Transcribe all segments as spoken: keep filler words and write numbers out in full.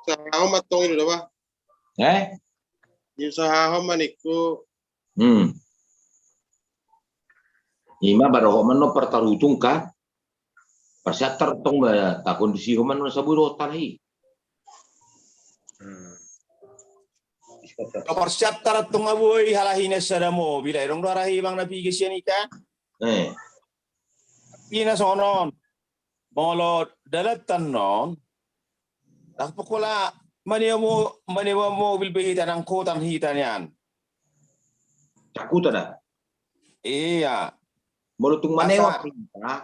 Usaha ho ma tong i do ba? Eh? Usaha ho ma ningku. Hmm. Ima baru ho ma non partarutung kan. Parsiatar tong ba ta kondisi ho ma non sabui do tala i. Hmm. Parsiatar tong abui halak i na sada mobil ai dong do halak i bang na piga sian i kan. Eh. Ina songon on. Molo dalan tannon. Dah pokola manewa mo manewa mobil be hita nang kotan hita nian. Cakuta da. Iya. Molo tung manewa pe hita.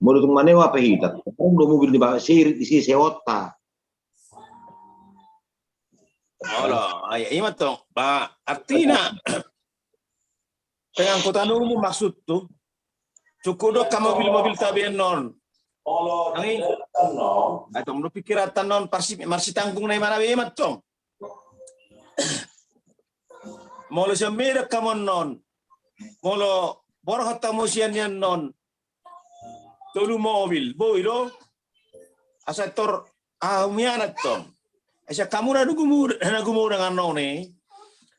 Molo tung manewa pe hita. Tong do mobil di bawah seri di sisi otak. Olo, ai ima tong. Ba artina pengangkutan umum maksudhu. Cukup do ka mobil-mobil tabean non. Ai tong do pikiran tannon parsi marsitanggung na imana be ima tong. Molo sian Medan ka mon non. Molo borhat hamu sian nian non. Tolu mobil boi do. Asa tor ah mianat tong. Asa hamu na gumu na gumu dengan non i.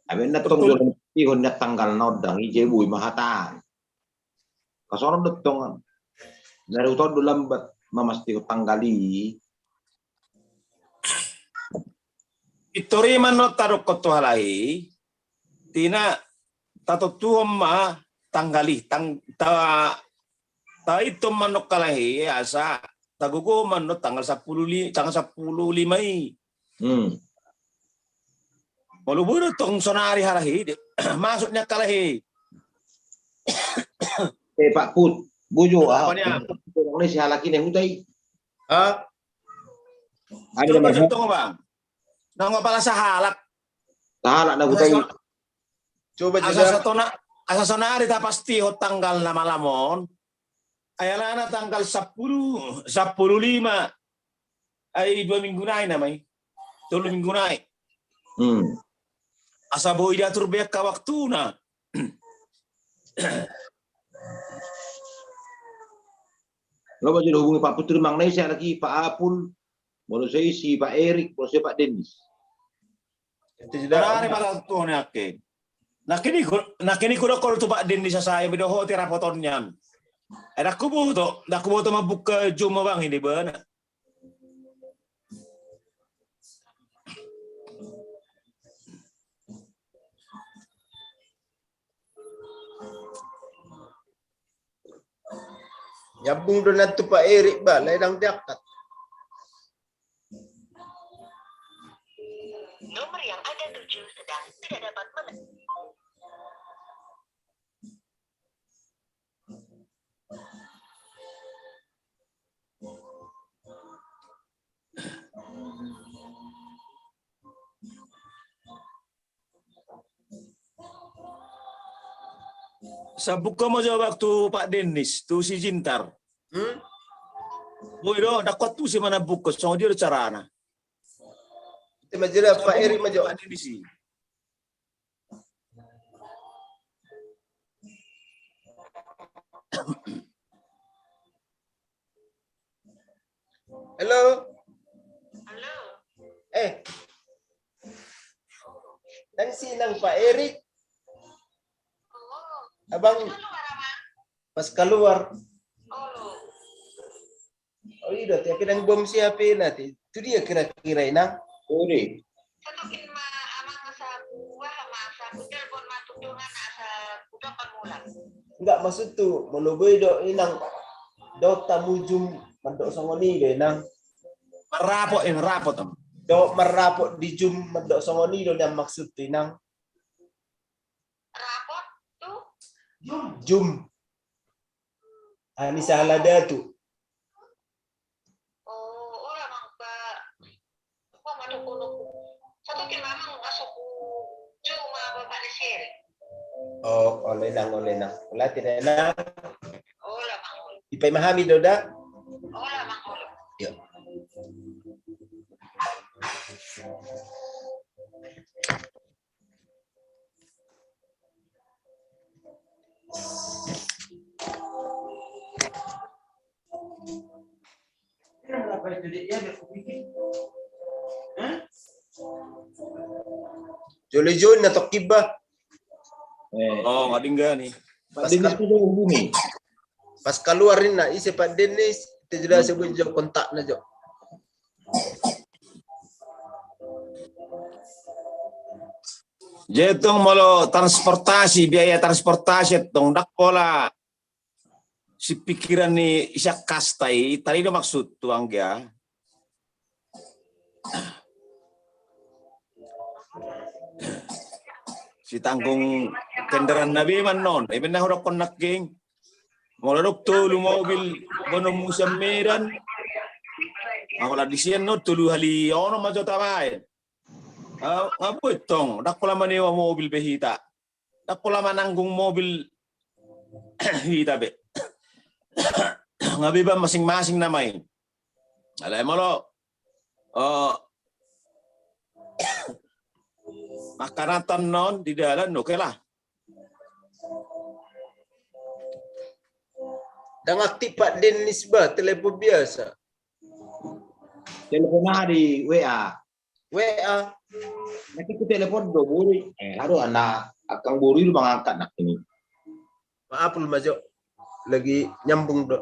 Abe na tong do. Ihon na tanggal na ondang i je boi ma hata. Kasonon do tong. Na ruton do lambat mamastihon tanggal i. Pintor i ma non tadokkon tu halak i. Tina tatontuhon ma tanggal i tang ta tainton ma non halak i asa tagogo ma non tanggal sampulu li tanggal sampulu lima i. Hmm. Molo boi do tong sonari halak i masuk ni halak i. Eh Pak Put, bojo ah. Apa ni ah? Tolong ni si halak i na huta i. Ha? Ada coba nomor tong bang. Nang apala sahalak. Sahalak na huta i. Coba asa jeda. Asa sonari tapastihon tanggal na malam on. Ai alana tanggal sampulu, sampulu lima. Ai dua minggu nai nama i. Tolu minggu nai. Hmm. Asa boi diatur be angka waktuna. Lo ma jolo hubungi Pak Putri mang nai si halak i Pak Apul. Molo sai si Pak Erik, molo sai Pak Dennis. Ente jeda. Nari pala tu ni ake. Nakini ku nakini ku dokol tu Pak Dennis asa i bedo hoti rapoton nian. Eh dak huboto, dak huboto mambuka Zoom bang ini bana. Nyambung do nantu Pak Erik ba, lae dang diangkat. Nomor yang Anda tuju sedang tidak dapat meng- Sabuka ma jo bang tu Pak Dennis tu si Jintar. Hmm? Boi do, dakon tu si mana buka songon dia do carana. Itu ma jo da, Pak Erik ma jo. Pak Dennis i. Halo. Halo. Eh. Nang si nang Pak Erik. Abang. Pas keluar. Oh, i do, tapi nang bom si H P na, tu dia kira-kira inang. Uri. Satokin ma amang asa kuah ma asa kutelpon ma tudungan asa kudok kan mulang. Enggak, maksudhu molo boi do inang do tamujum mandok songon i do inang. Marrapot in rapot am. Do marrapot di jum mandok songon i do nian maksudhu inang. Rapot tu? Jum. Ani sahala datu. Oh, ora mang ba. Apa mano kono ku. Satokin ma amang masuk ku. Cuma bapak di sini. Oh, oleh nang, oleh nang. Ola tidak nang. Ola mang. Dipaimahami do da. Ola mang ola. Ya. Jolo join na tokkin ba. Eh. Oh, nggak dingga nih. Pak Dennis itu hubungi. Pas keluar ninna, ise Pak Dennis, itu jelas sebut jo kontakna jo. Jadi tong molo transportasi, biaya transportasi tong ndang pola sipikiran ni sian kasta i, tadi do maksud tu anggia. Sitanggung kendaraan na be mannon, iba na hudokkon nangkin. Molo dok tolu mobil bonom musian Medan. Molo di sian no tolu hali ono ma jo tabaen. Nga boi tong, ndang pola manewa mobil be hita. Ndang pola mananggung mobil hita be. Nga be ba masing-masing nama i. Alai molo, eh, makanan tannon di dalan, oke lah. Ndang aktif Pak Dennis ba, telepon biasa. Telepon aha di W A? W A. Nanti ku telepon do boru. Eh, aduh, anak angkang boru itu mangangkat nak ini. Maaf lu Majo. Lagi nyambung do.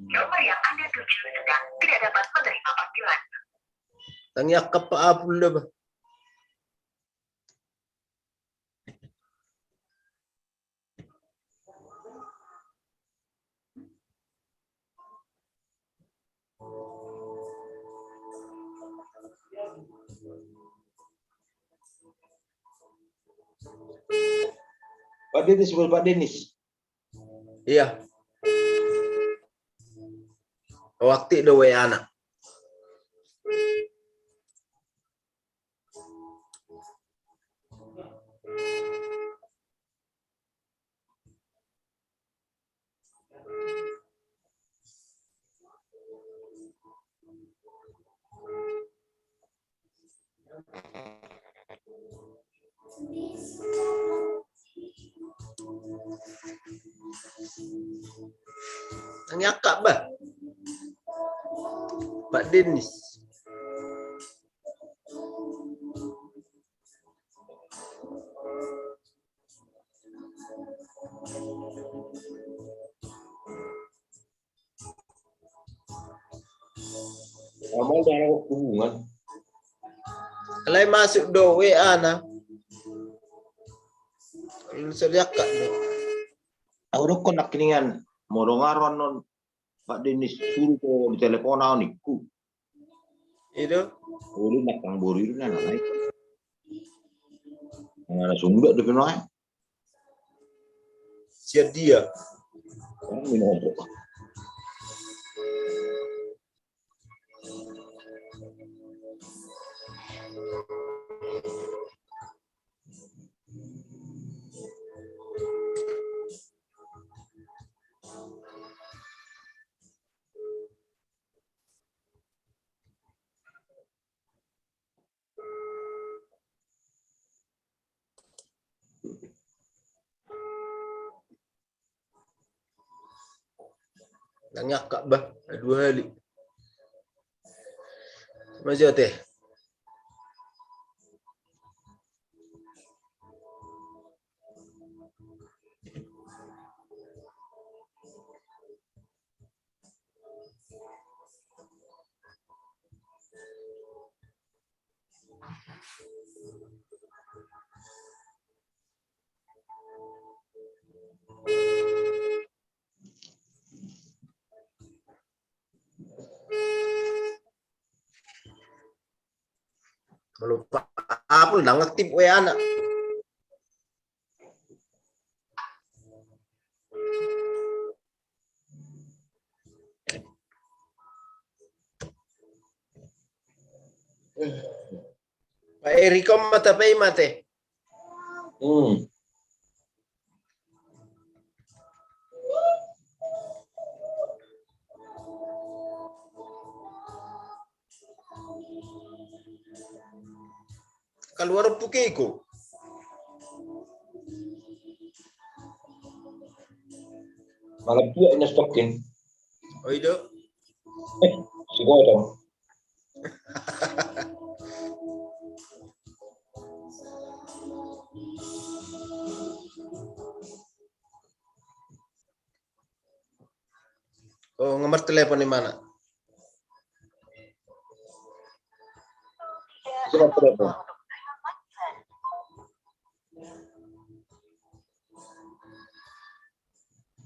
Nomor yang Anda tuju sedang tidak dapat menerima panggilan. Tangi akap pa apul da ba. Pak Denis, Pak Denis. Iya. Waktu do W A na. Tangi akap ba. Pak Denis. Amal darah hubungan. Alai masuk do W A na. Kalau so diangkat do. Aku dokkon nangkiningan, molo nga ro annon Pak Denis suru ko di telepon au ningku. Ido. Boru na kang boru ido na naik. Na sungguh do pinoai. Sian dia. Orang minum. Nangakak bah, dua hali. Majo te. Molo pa apul ndang aktif W A na. Pak Eriko mata pei mate. Hmm. Kaluar puke iko. Malah dia ini stokin. Oh, ido. Eh, si Godong. Oh, nomor telepon di mana? Nomor telepon.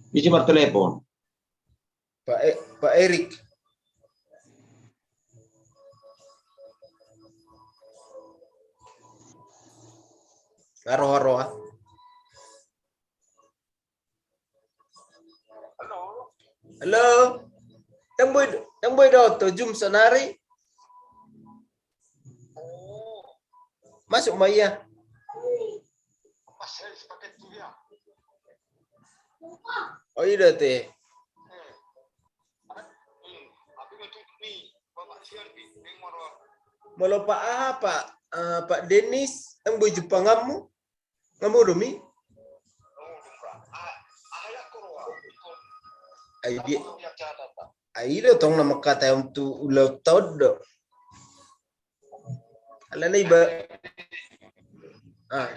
Isi nomor telepon. Pak E-, Pak Erik. Aroha, aroha. Halo. Halo. Ndang boi, ndang boi dohot Zoom saonari. Masuk ma ia. Oh, ido te. Molo Pak aha, Pak, eh, Pak Denis, ndang boi jumpanganmu? Nga modom i? Ai dia, ai do tong na mangkatai tu ulaonta on do. Alana iba. Ah.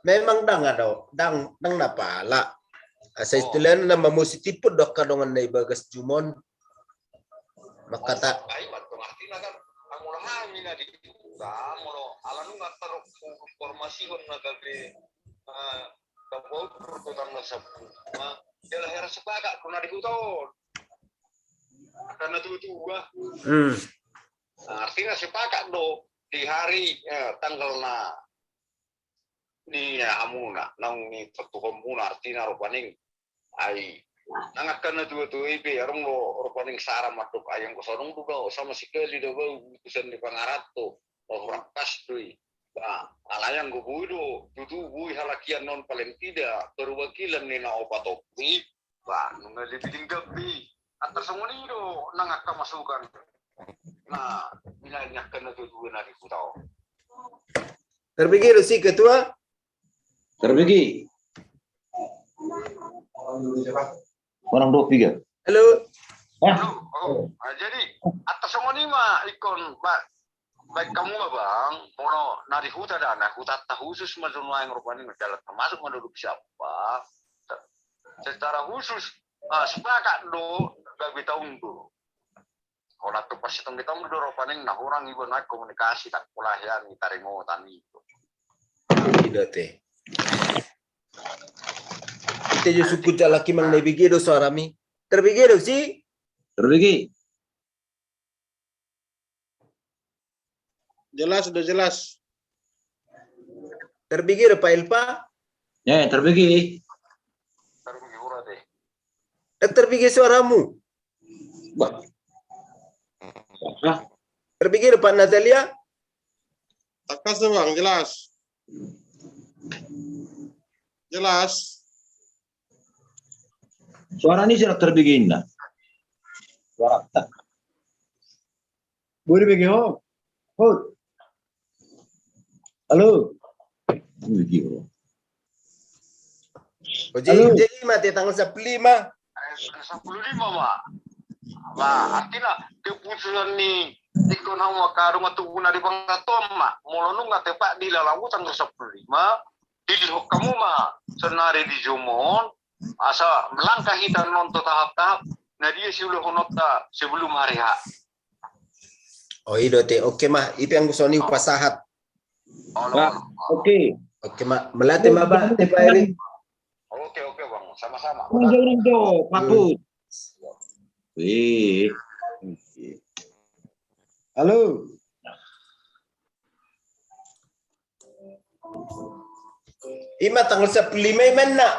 Memang ndang ado, ndang, ndang na pala. Asa istilahna na mamositipon do angka dongan na i bagas Zoom on. Mangkata. Ai mantong artina kan, anggo hami na di huta, molo ala nunga tarinformasihon na gabe, eh, dapotan na sapu. Nah, jala hera sepakat do na di huta on. Angka na tua-tua. Hmm. Nah, artina sepakat do di hari, eh, tanggal na ni hamuna, naung ni pertuhonmuna artina rupani. Ai, nang angka na tua-tua i pe, adong do rupani sara mandok, ai anggo songon do, sama sekali do bau utusan ni pangaranto, ba hurang pas do i. Ba, alai anggo boi do, tutu boi halakian on paling tidak, perwakilan ni na opat opu i, ba, nunga lebih dinggapi. Antar songon i do, nang angka masukan. Nah, ina ni angka na tua-tua na di huta on. Terbege do si ketua? Terbege. Orang dua tiga. Halo. Hah? Halo. Oh, ah, jadi, atas songon i ma ingkon, ba-, baik hamu ma bang, molo na di huta da, na hutanta khusus ma jo nuaeng rupani, dalan termasuk ma do di siapa. Secara khusus, ah, sepakat do, gabe taon do. Holan tu pas sitong di tong do rupani na hurang iba na komunikasi tak pola hian i taringotan i. Ido te. Ite jo sukut jalaki mang na i bege do suarami. Terbege do si? Terbege. Jelas do, jelas. Terbege do Pak Elpa? Ya, terbege. Terbege, ura deh. Eh, terbege suaramu? Bah. Hah? Terbege do Pak Natalia? Tangkas do bang, jelas. Jelas. Suara ni sudah terbege inna. Suara tak. Boleh bege ho. Ho. Halo. Bege ho. Oh, jadi, jadi mate tanggal sampulu lima. Eh, sampulu lima ma. Nah, artina keputusan ni ingkon hamu angka dongan tubu na di pangaranto ma. Molo nunga tepat di lalangu tanggal sampulu lima. Dilehon hamu ma saonari di Zoom on, asa melangkah hita annon tu tahap-tahap na dia siulahononta sebelum hari H. Oh, ido te. Oke ma, i pe anggo songon i hupasahat. Oke. Oke ma, mauliate ma ba, te Pak Erik. Oke, oke bang, sama-sama. Unjuk, unjuk, patut. Wih. Halo. Ima tanggal sampulu lima ima na.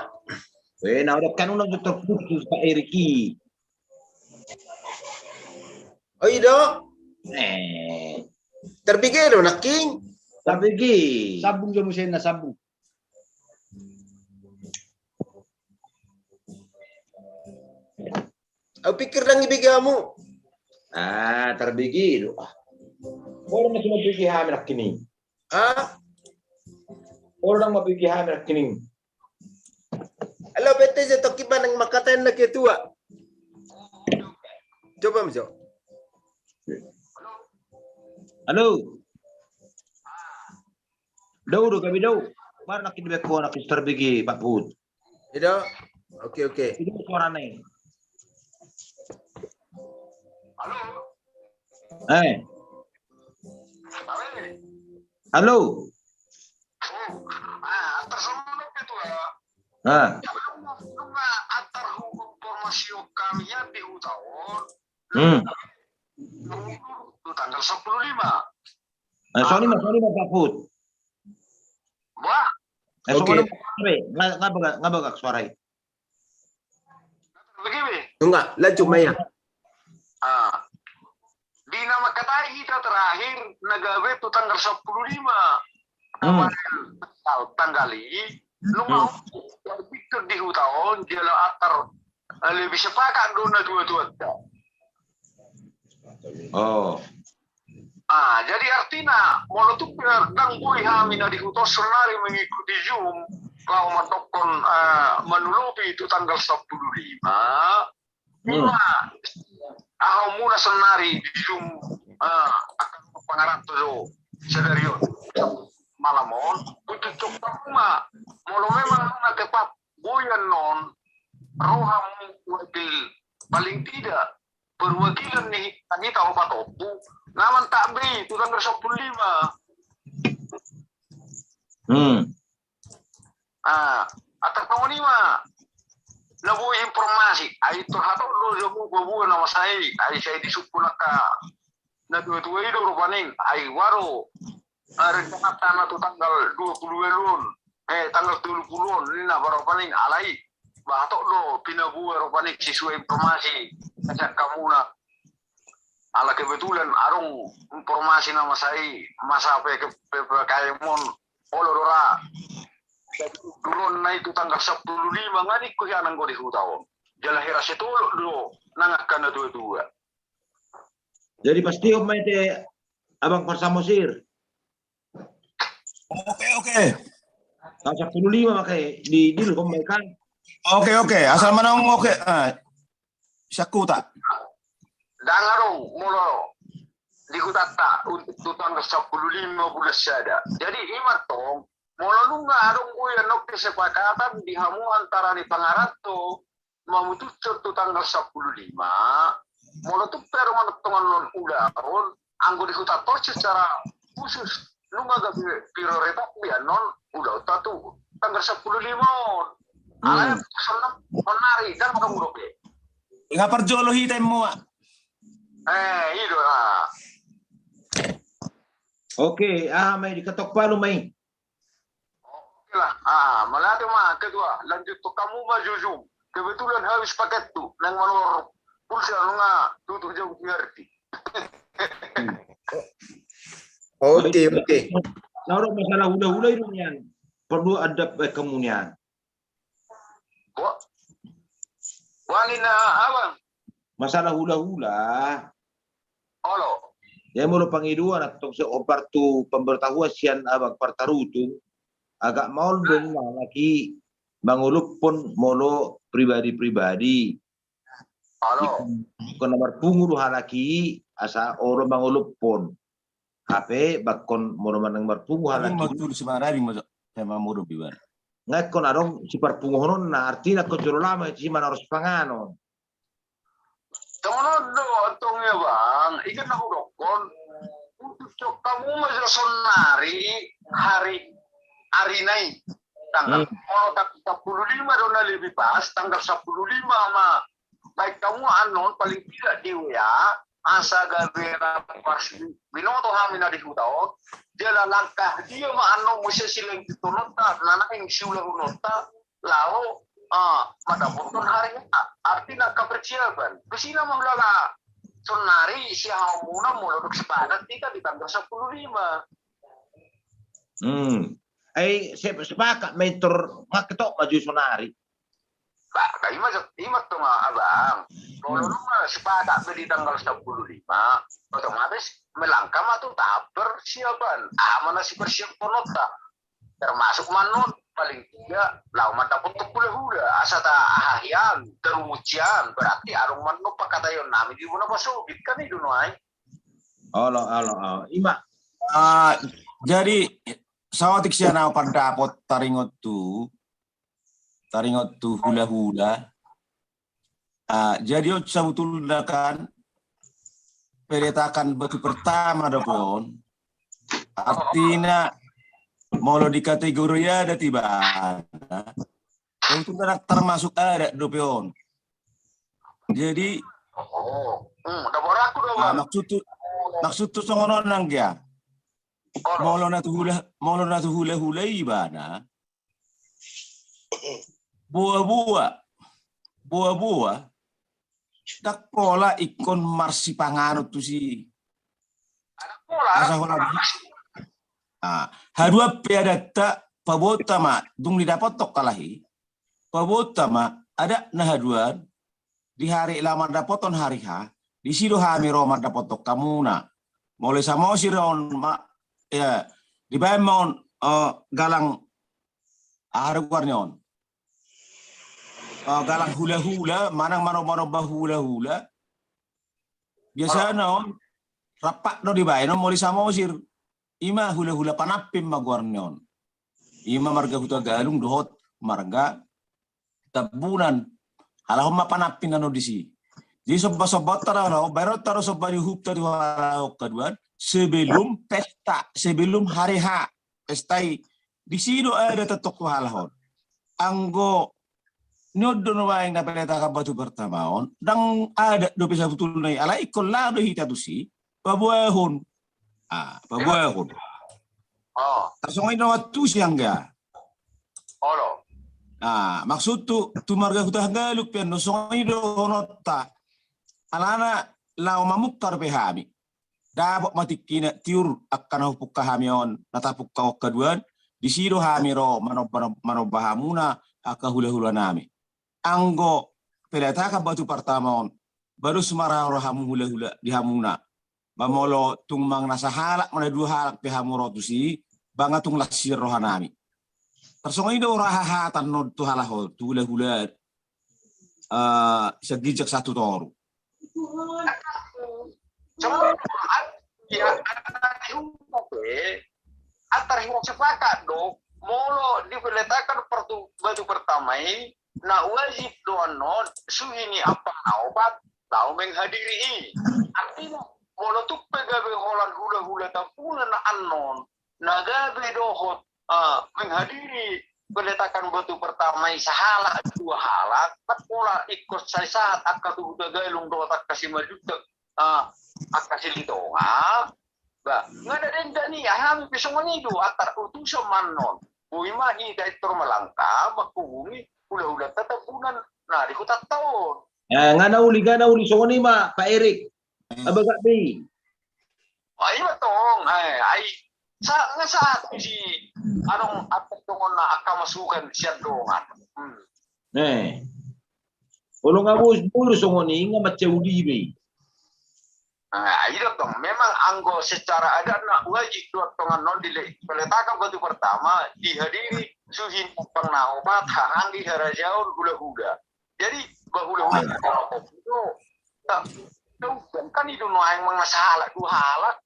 Eh, na udah kan unang terputus Pak Erik i. Oh, ido. Eh. Terbege do nangkin. Terbege. Sambung jo muse na sambung. Au pikir ndang ibege hamu. Ah, tarbege do. Olo na sumabege hami nangkining. Ah? Olo na mabege hami nangkining. Halo, bete je toki manang makkatai na ketua. Coba miso. Halo. Dau do gabe dau. Mar nangkin beko nangkin tarbege Pak Put. Ido. Oke, oke. Ido suarane. Halo. Eh. Halo. Ah, antar sono itu ya. Ah. Antar hukum formasi kami ya di Hutaon. Hmm. Itu tanggal sepuluh lima. Eh, sono ma, sono ma Pak Put. Wah. Eh, oke. Sono ma, nga, nga bagak, nga bagak suara i. Begini. Enggak, lanjut Maya. Ah. Di nama katai kita terakhir na gabe tu tanggal sepuluh lima. Hmm. Kemarin tanggal i, lu mau berpikir di Hutaon, dia lo atar, eh, lebih sepakat do na dua-dua. Oh. Ah, jadi artina, molo tu ndang boi hami na di Hutaon sonari mengikuti Zoom, laho mandokkon, eh, manolopi tu tanggal sepuluh lima, hmm, ima, aho muna sonari di Zoom, eh, akan pangaranto do sadari on, malam on, untuk cok ma, molo memang na tepat boi annon, roha mu wakil paling tidak perwakilan ni hita opat ompu, na mantap be tu tanggal sepuluh lima. Hmm. Ah, atak nang i ma. Na boi informasi, ai torhat do jabu babua na masa i, ai sai disungkun angka na dua-dua i do rupani, ai waro. Hari Jumat tanggal dua puluh walu on, eh, tanggal tolu pulu on, ninna baropaning alai. Bahatok do pinabuat ropaning sisuai informasi. Ajak kamuna. Ala kebetulan adong informasi na masa i, masa P K, P P K M on, olo do ra. Duron na itu tanggal sepuluh lima, nga ningku hian anggo di Hutaon. Jala hira setolok do, nang angka na dua-dua. Jadi pasti om mai te Abang Parsamosir. Oke, oke. Tanggal sepuluh lima ma i di, di Hutaon ma i kan. Oke, oke. Asal manang oke. Ah, sakuta. Dang adong molo di hutanta untuk tu tanggal sepuluh lima bulan sada. Jadi ima tong, molo nunga adong boi annon kesepakatan di hamu antara ni pangaranto, mamutushon tu tanggal sepuluh lima, molo tung pe adong manang tongon non ulaon, anggo di hutanta on secara khusus, nunga gabe prioritas be annon ulaonta tu tanggal sepuluh lima on. Hmm. Alai sonari, dang adong dope. Nga parjolo hita i mua. Eh, i do, ah. Oke, ah, mai diketok palu mai. Oke lah. Ah, mauliate ma ketua, lanjut tu hamu ma jujung. Kebetulan habis paketku, naeng manorop pulsa nunga tutup jam tiga R T. Oke, oke. Nah, masalah hula-hula itu nian. Perlu ada baik kamu nian. Wah. Wah, ninna abang. Masalah hula-hula. Olo. Jadi molo pangidoan antong se ompar tu pemberitahuan sian abang partarutung, agak maol do nang halak i mangolophon molo pribadi-pribadi. Olo. Ingkon na marpungu do halak i asa olo mangolophon. Hape ingkon molo manang marpungu halak i. Matul si Marabi ma, saya mamodop di bar. Nga ingkon adong siparpunguhononna, artina ingkon jolo lama i si manaros panganon. Tongon do antong ya bang, ikan na hudokkon. Untuk cok hamu ma jo sonari hari, hari nai. Tanggal, hmm, molo tanggal sepuluh lima do na lebih pas, tanggal sepuluh lima ma. Baik hamu annon paling tidak di W A, asa gabe na pas binoto hami na di huta on, jala langkah dia ma annon muse silanjuthononta, na naeng siulahononta, laho, ah, mandapothon hari H. Artina angka persiapan. Kesina ma hulala sonari siahamuna molo dung sepakat hita di tanggal sepuluh lima. Hmm. Ai se-, sepakat ma i tor, nga ketok ma jo sonari. Bah, bah, ima, ima tong, abang. Kalau lu mah sepakat be di tanggal sepuluh lima, otomatis melangkah ma tu tahap persiapan. Aha ma na sipersiapan ta. Termasuk ma non paling tidak laho mandapot tu hula-hula. Asa ta aha hian, terumucian, berarti adong ma non pangkataion nami di bona pasogit kan i do nuaeng. Olo, olo, olo. Ima. Ah, jadi saotik sian au pandapot taringot tu taringot tu hula-hula. Ah, jadi on sabutulna kan peletakan batu pertama dope on. Artina molo di kategori adat ibana, sabutulna termasuk adat dope on. Jadi ah, maksud tu, maksud tu songon on nanggia. Molo na tu hula, molo na tu hula-hula ibana, boa-boa, boa-boa, ndang pola ingkon marsipanganon tusi. Asa holan ah, haduan pe adatta, paboaonta ma dung didapothon halahi, paboaonta ma adatna haduan, di hari laho mandapothon hari H, disi do hami ro mandapothon hamuna. Molo i Samosir on ma, ya, dibaen ma on, eh, galang aha do goarna on. Eh, galang hula-hula, manang mano-, manomba hula-hula. Biasana on rap do dibaen on molo i Samosir. Ima hula-hula Panampin ma goarna on. Ima marga Hutagalung dohot marga Tambunan. Alai on ma Panampin na disi. Jadi somba-somba on tara, baen on tara somba ni uhumta tu halak on haduan sebelum pesta, sebelum hari H pesta i. Disi do adat tongtong tu halak on. Anggo ni on do nuaeng na peletakan batu pertama on, ndang adat dope sabutulna i, alai ingkon laho do hita tusi paboahon. Ah, paboahon. Tarsongon i do tusi anggia. Ah, maksud tu, tu marga Hutagalung pe annon songon i dohononta. Alana laho mamungka dope hami. Dapot ma tingkina tiur angka na hupungka hami on, na tapungka on haduan, disi do hami ro manomba, manomba hamuna angka hula-hula nami. Anggo peletakan batu pertama on, baru sumara ro hamu hula-hula di hamuna. Ba molo tung manang na sahalak manang dua halak pe hamu ro tusi, ba nga tung las sian roha nami. Tarsongon i do roha hata annon tu halak on, tu hula-hula, eh, sian ginjang sahat tu toru. Antar hira sepakat do, molo dipeletakan batu pertama i, na wajib do annon suhi ni ampang na opat laho menghadiri i. Artina molo tung pe gabe holan hula-hula Tambunan annon na gabe dohot, ah, menghadiri peletakan batu pertama i sahalak dua halak, ndang pola ingkon sai sahat angka tu Hutagalung dohot angka Simanjuntak, ah, angka Silitonga. Ba nga na denggan i, hami pe songon i do, antar utusan ma annon. Boi ma hita pintor melangkah manghubungi hula-hulanta Tambunan na di hutanta on. Eh, nga na uli, nga na uli, songon i ma Pak Erik. Abagak be i. Ah, ima tong, eh, ai sa, nga sahat tusi adong atas dongonna angka masukan sian dongan. Eh. Olo nga boi, boi songon i nga mansai uli be i. Ah, i do tong, memang anggo secara adat na wajib do tong annon dipeletakan batu pertama dihadiri suhi ni ampang na opat, haha ni harajaon hula-hula. Jadi ba hula-hula na opat do, kan i do nuaeng manang na sahalak dua halak.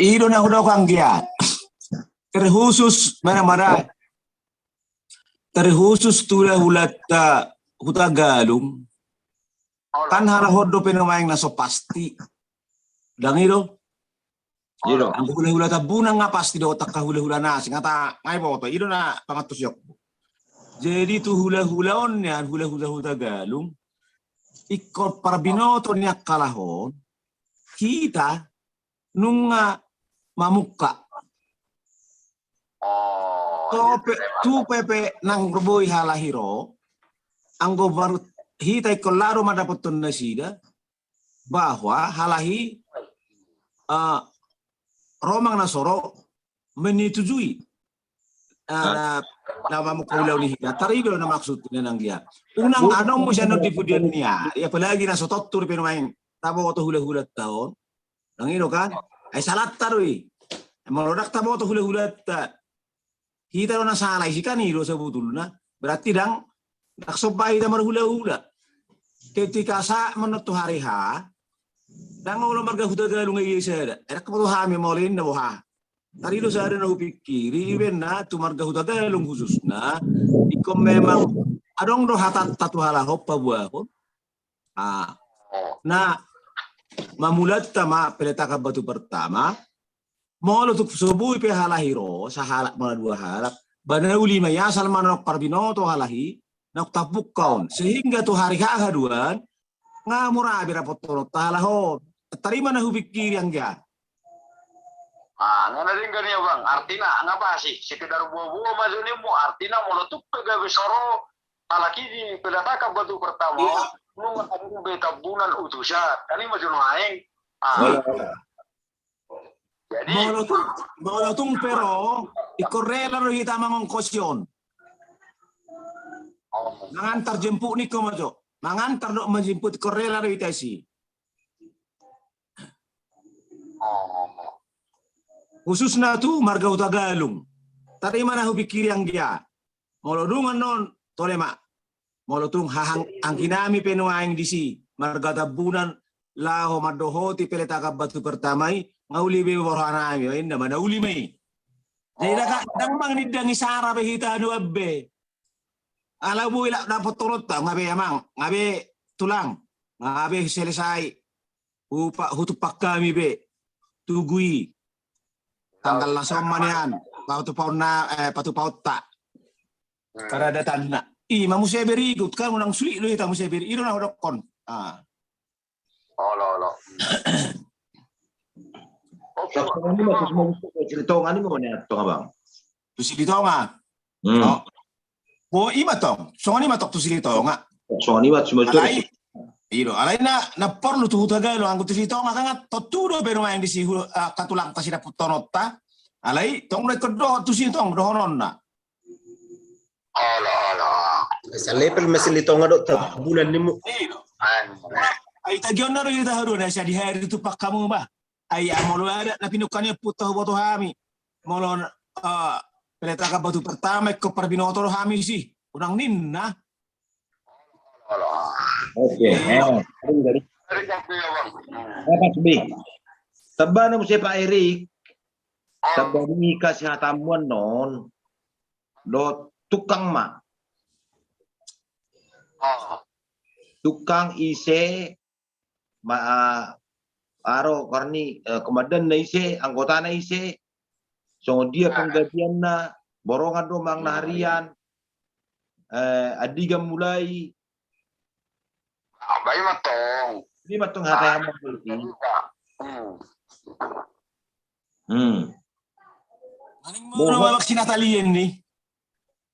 I do na hudok anggia. Terkhusus mana-mana. Terkhusus tu hula-hulanta Hutagalung. Kan halak on dope nuaeng na so pasti. Ndang i do. Anggo hula-hula Tambunan nga pasti do, angka hula-hula na asing, nga ta, nga iboto, i do na pangantusionku. Jadi tu hula-hula on nian, hula-hula Hutagalung, ingkon parbinoto ni angka halak on, hita nunga mamungka. Tu pe, tu pe pe nang boi halahi ro, anggo baru hita ingkon laho mandapothon nasida, bahwa halahi, eh, ro manang na so ro menyetujui. na, na, na mamungka ulaon i hita. Tariba do na maksud ni nang dia. Unang adong muse annon di pudian ni ari, apalagi na so tontu pe nuaeng taboto hulahulanta on. Nang i do kan? Ai salanta do i. Molo ndang taboto hulahulanta, hita do na sala, isi kan i do sabotulna. Berarti ndang, ndang somba hita marhulahula. Ketika sahat ma annon tu hari H, ndang olo marga Hutagalung i sada. Ndang boto hami molo inna boha. Tariba do sada na hupingkiri, ibaen tu marga Hutagalung khususna. Ingkon memang adong do hatanta tu halak on paboahon. Ah. Na mamulanta ma peletakan batu pertama, molo tung so boi pe halak i ro, sahalak manang dua halak, ba na uli ma i, asal ma naung parbinoto halak i, naung tapungka on. Sehingga tu hari H haduan, nga mura be dapothononta halak on. Tariba na hupingkiri anggia. Ah, nga na denggan i, Abang. Artina nga pasti sekedar buabua ma jo nimmu, artina molo tung pe gabe so ro halak i di peletakan batu pertama, nunga adong be Tambunan utusan. Kan i ma jo nuaeng. Ah. Jadi molo tung, molo tung pe ro, ingkon rela do hita mangongkosi on. Mangantar jemput, ningku ma jo. Mangantar dohot manjemput, ingkon rela do hita disi. Khususna tu marga Hutagalung. Tariba na hupingkiri anggia. Molo dung annon, tole ma. Molo tung hahang angginami pe nuaeng disi, marga Tambunan, laho mandohoti peletakan batu pertama i, nga uli be rohanami, inna ma na uli ma i. Jadi ndang, ndang mangindangi sara be hita haduan be. Ala boi dapothononta, nga be amang, nga be tulang, nga be selesai. Hupa-, hutumpang hami be. Tugu i. Tanggal na somal nian. Patupaonna, eh, patupaonta. Paradatanna. I ma muse berikut, kan unang sulik do hita muse berikut. I do na hudokkon. Ah. Olo, olo. Oke, Bang. Tu Silitonga ni ma, Bang. Tu Silitonga. Hmm. Oh. Bo, i ma tong. Songon i ma tong tu Silitonga. Songon i ma, cuma itu. Alai, i do, alai na, na porlu tu Hutagalung, anggo tu Silitonga kan tontu do be nuaeng disi hu-, ah, angka tulangta sidapothononta. Alai tong do ingkon dohot tusi tong dohononna. Olo, olo. Salevel ma Silitonga dohot Tambunan nimmu. I do. Ai tagionna do hita haduan, sai di hari tu pangkamu ba. Ai molo adat na pinungka ni ompunta huboto hami. Molo, eh, peletakan batu pertama ingkon parbinoto do hami disi. Unang ninna. Oke. Eh, dari, dari. Apa, Bi? Tamba na muse, Pak Erik. Tamba ni kasihatan mu annon. Dohot tukang ma. Tukang ise ma, ah, aro karni, eh, komandanna ise, anggotana ise, songon dia penggajianna, borongan do manang na harian, eh, andigan mulai. Ba i ma tong. Ba i ma tong hata yang. Hmm. Hmm. Maning molo mabak si Natalia ni.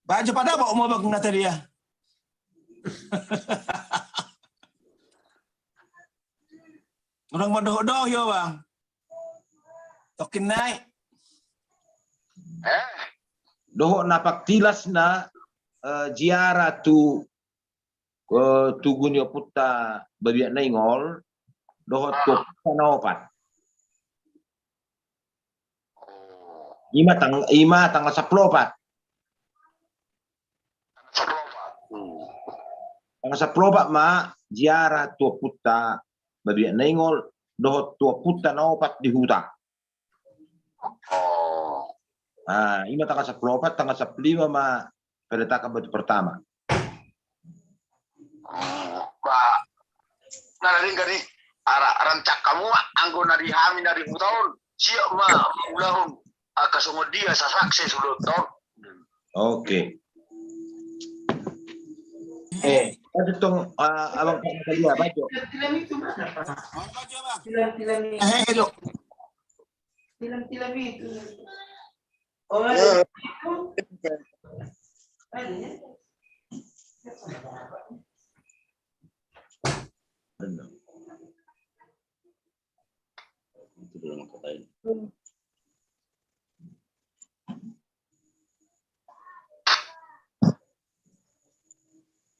Bajo pada bak mabak Natalia. Unang mandohot-dohot i, Bang. Tokkin nai. Eh? Dohot na pangtilasna, eh, ziarah tu, eh, tugu ni ompunta Babiat Nainggolan, dohot tu ompunta na opat. I ma tang-, i ma tanggal sampulu opat. Tanggal sampulu opat. Hmm. Tanggal sampulu opat ma ziarah tu ompunta Babiat Nainggolan dohot tu ompunta na opat di huta. Oh. Ah, i ma tanggal sampulu opat, tanggal sampulu lima ma peletakan batu pertama. Hmm, ba, na denggan i, ara, rancak hamu ma, anggo na di hami na di huta on, siap ma, ulahon, angka songon dia, asa sukses ulaonta on. Oke. Eh, lanjut dong, eh, Abang Pak Natalia, bajo. Eh, halo. Film-film itu. Oh, ada itu. Ada ya? Itu belum katain.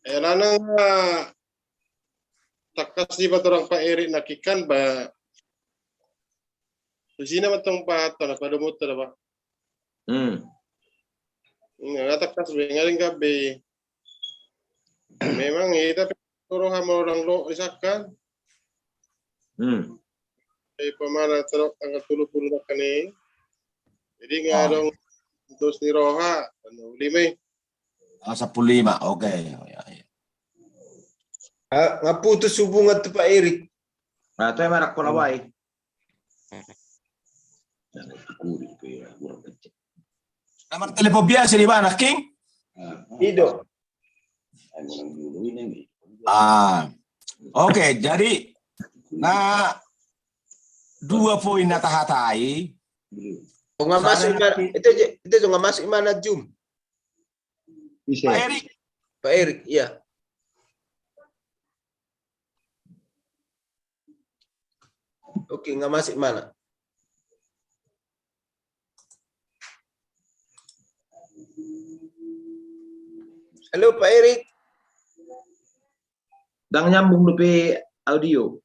Alana tangkas di patorang Pak Erik nangkin kan ba. Di sini mantong Pak Hatta na pada motor apa? Hmm. Nggak tangkas be ngalingkap be. Memang hita pe roha mau orang lo disahkan. Hmm. Eh, pemana terus tanggal dua puluh makan ni. Jadi nggak ada terus di roha, anu, lima. Ah, sepuluh lima, oke. Ya, ya. Ah, nggak putus hubungan tuh Pak Erik. Nah, itu emang aku lawai. Nomor telepon biasa di mana, King? Ido. Ah, oke, jadi na dua poin na tahatai. Nggak masuk mana, itu, itu nggak masuk mana Zoom. Pak Erik. Pak Erik, iya. Oke, nggak masuk mana. Halo Pak Erik. Dang nyambung dope audio.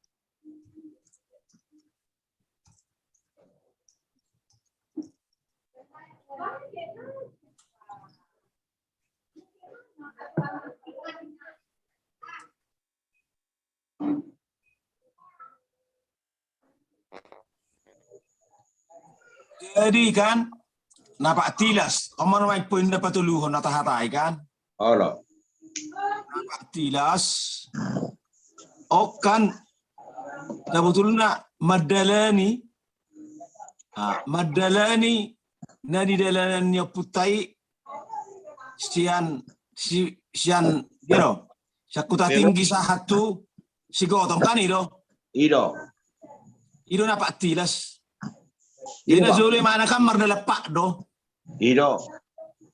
Jadi kan, na Pak Tilas, on ma na main poin na patoluhon na tahatai kan? Olo. Na Pak Tilas, on kan, sabotulna mandalani, ah, mandalani na nidalanan ni ompunta i, sian, si, sian, you know, sian Kuta Tinggi sahat tu Sigotong kan ido. Ido. Ido na Pak Tilas. Jadi na jolo imana kan mardalan pak do. Ido.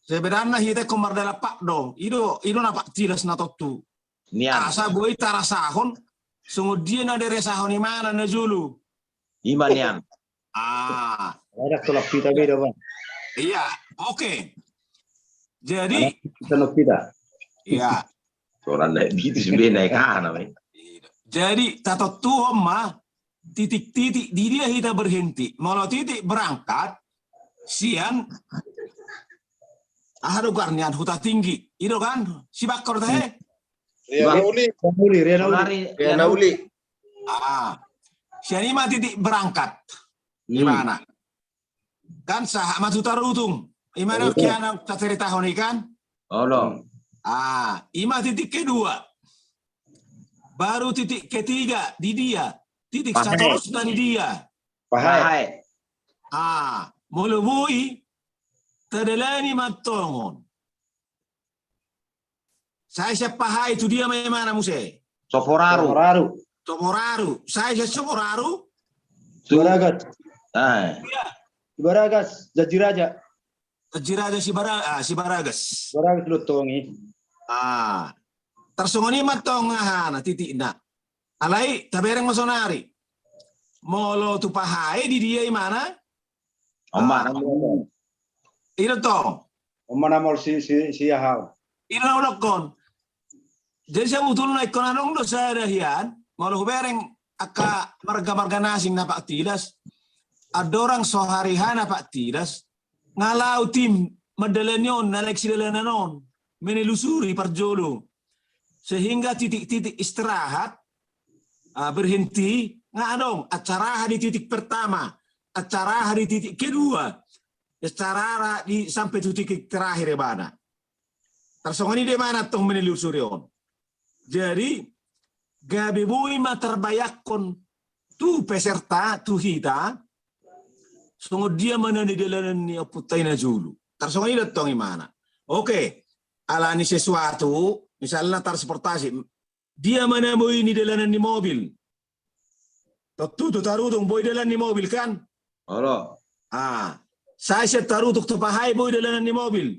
Sebenarna hita ingkon mardalan pak do. Ido, ido na Pak Tilas na tontu. Nian. Asa boi tarasahon songon dia na diresahon imana na jolo. Ima nian. Ah. Ada tolak kita beda, Bang. Iya, oke. Jadi kita. Iya. Orang naik gitu sebenarnya kan. Jadi tatontuhon ma titik-titik di dia hita berhenti. Molo titik berangkat sian aha do goar nian Huta Tinggi. Ido kan? Sibakor tahe. Ria Nauli. Ria Nauli. Ria Nauli. Ah. Sian ima titik berangkat. Imana? Kan sahat ma tu Tarutung. Imana kiana taceritahon i kan? Olo. Ah, ima titik kedua. Baru titik ketiga di dia. Titik satorusna di dia. Pahae. Ah, molo boi tadalani mantongon. Sai sian Pahae tu dia ma imana muse? Soporaru. Soporaru. Sai sian Soporaru? Sibaragas. Sibaragas, Janji Raja. Janji Raja Sibaragas. Sibaragas Lontong i. Ah, tarsongon i mantong ahana titikna. Alai tabereng ma sonari. Molo tu Pahae di dia imana? Oma. Ido tong. Oma na molo si si si ahau. Ido na ulokon. Jadi sabotulna ingkon adong do sada hian, molo hubereng angka marga-marga na asing na Pak Tilas. Andorang so hari H na Pak Tilas, nga laho tim mandalani on, na lae sidalanan on, menelusuri parjolo. Sehingga titik-titik istirahat, ah, berhenti, nga adong, acara aha di titik pertama, acara aha di titik kedua, acara aha di sampai tu titik terakhir ibana. Tarsongon i do imana tong menelusuri on. Jadi gabe boi ma tarbayangkon tu peserta, tu hita, songon dia ma na nidalanan ni ompunta i na jolo. Tarsongon i do tong imana. Oke, alani sesuatu, misalna transportasi, dia ma na boi nidalanan ni mobil. Tontu tu Tarutung boi dalan ni mobil kan? Olo. Ah, sai sian Tarutung tu Pahae boi dalanan ni mobil.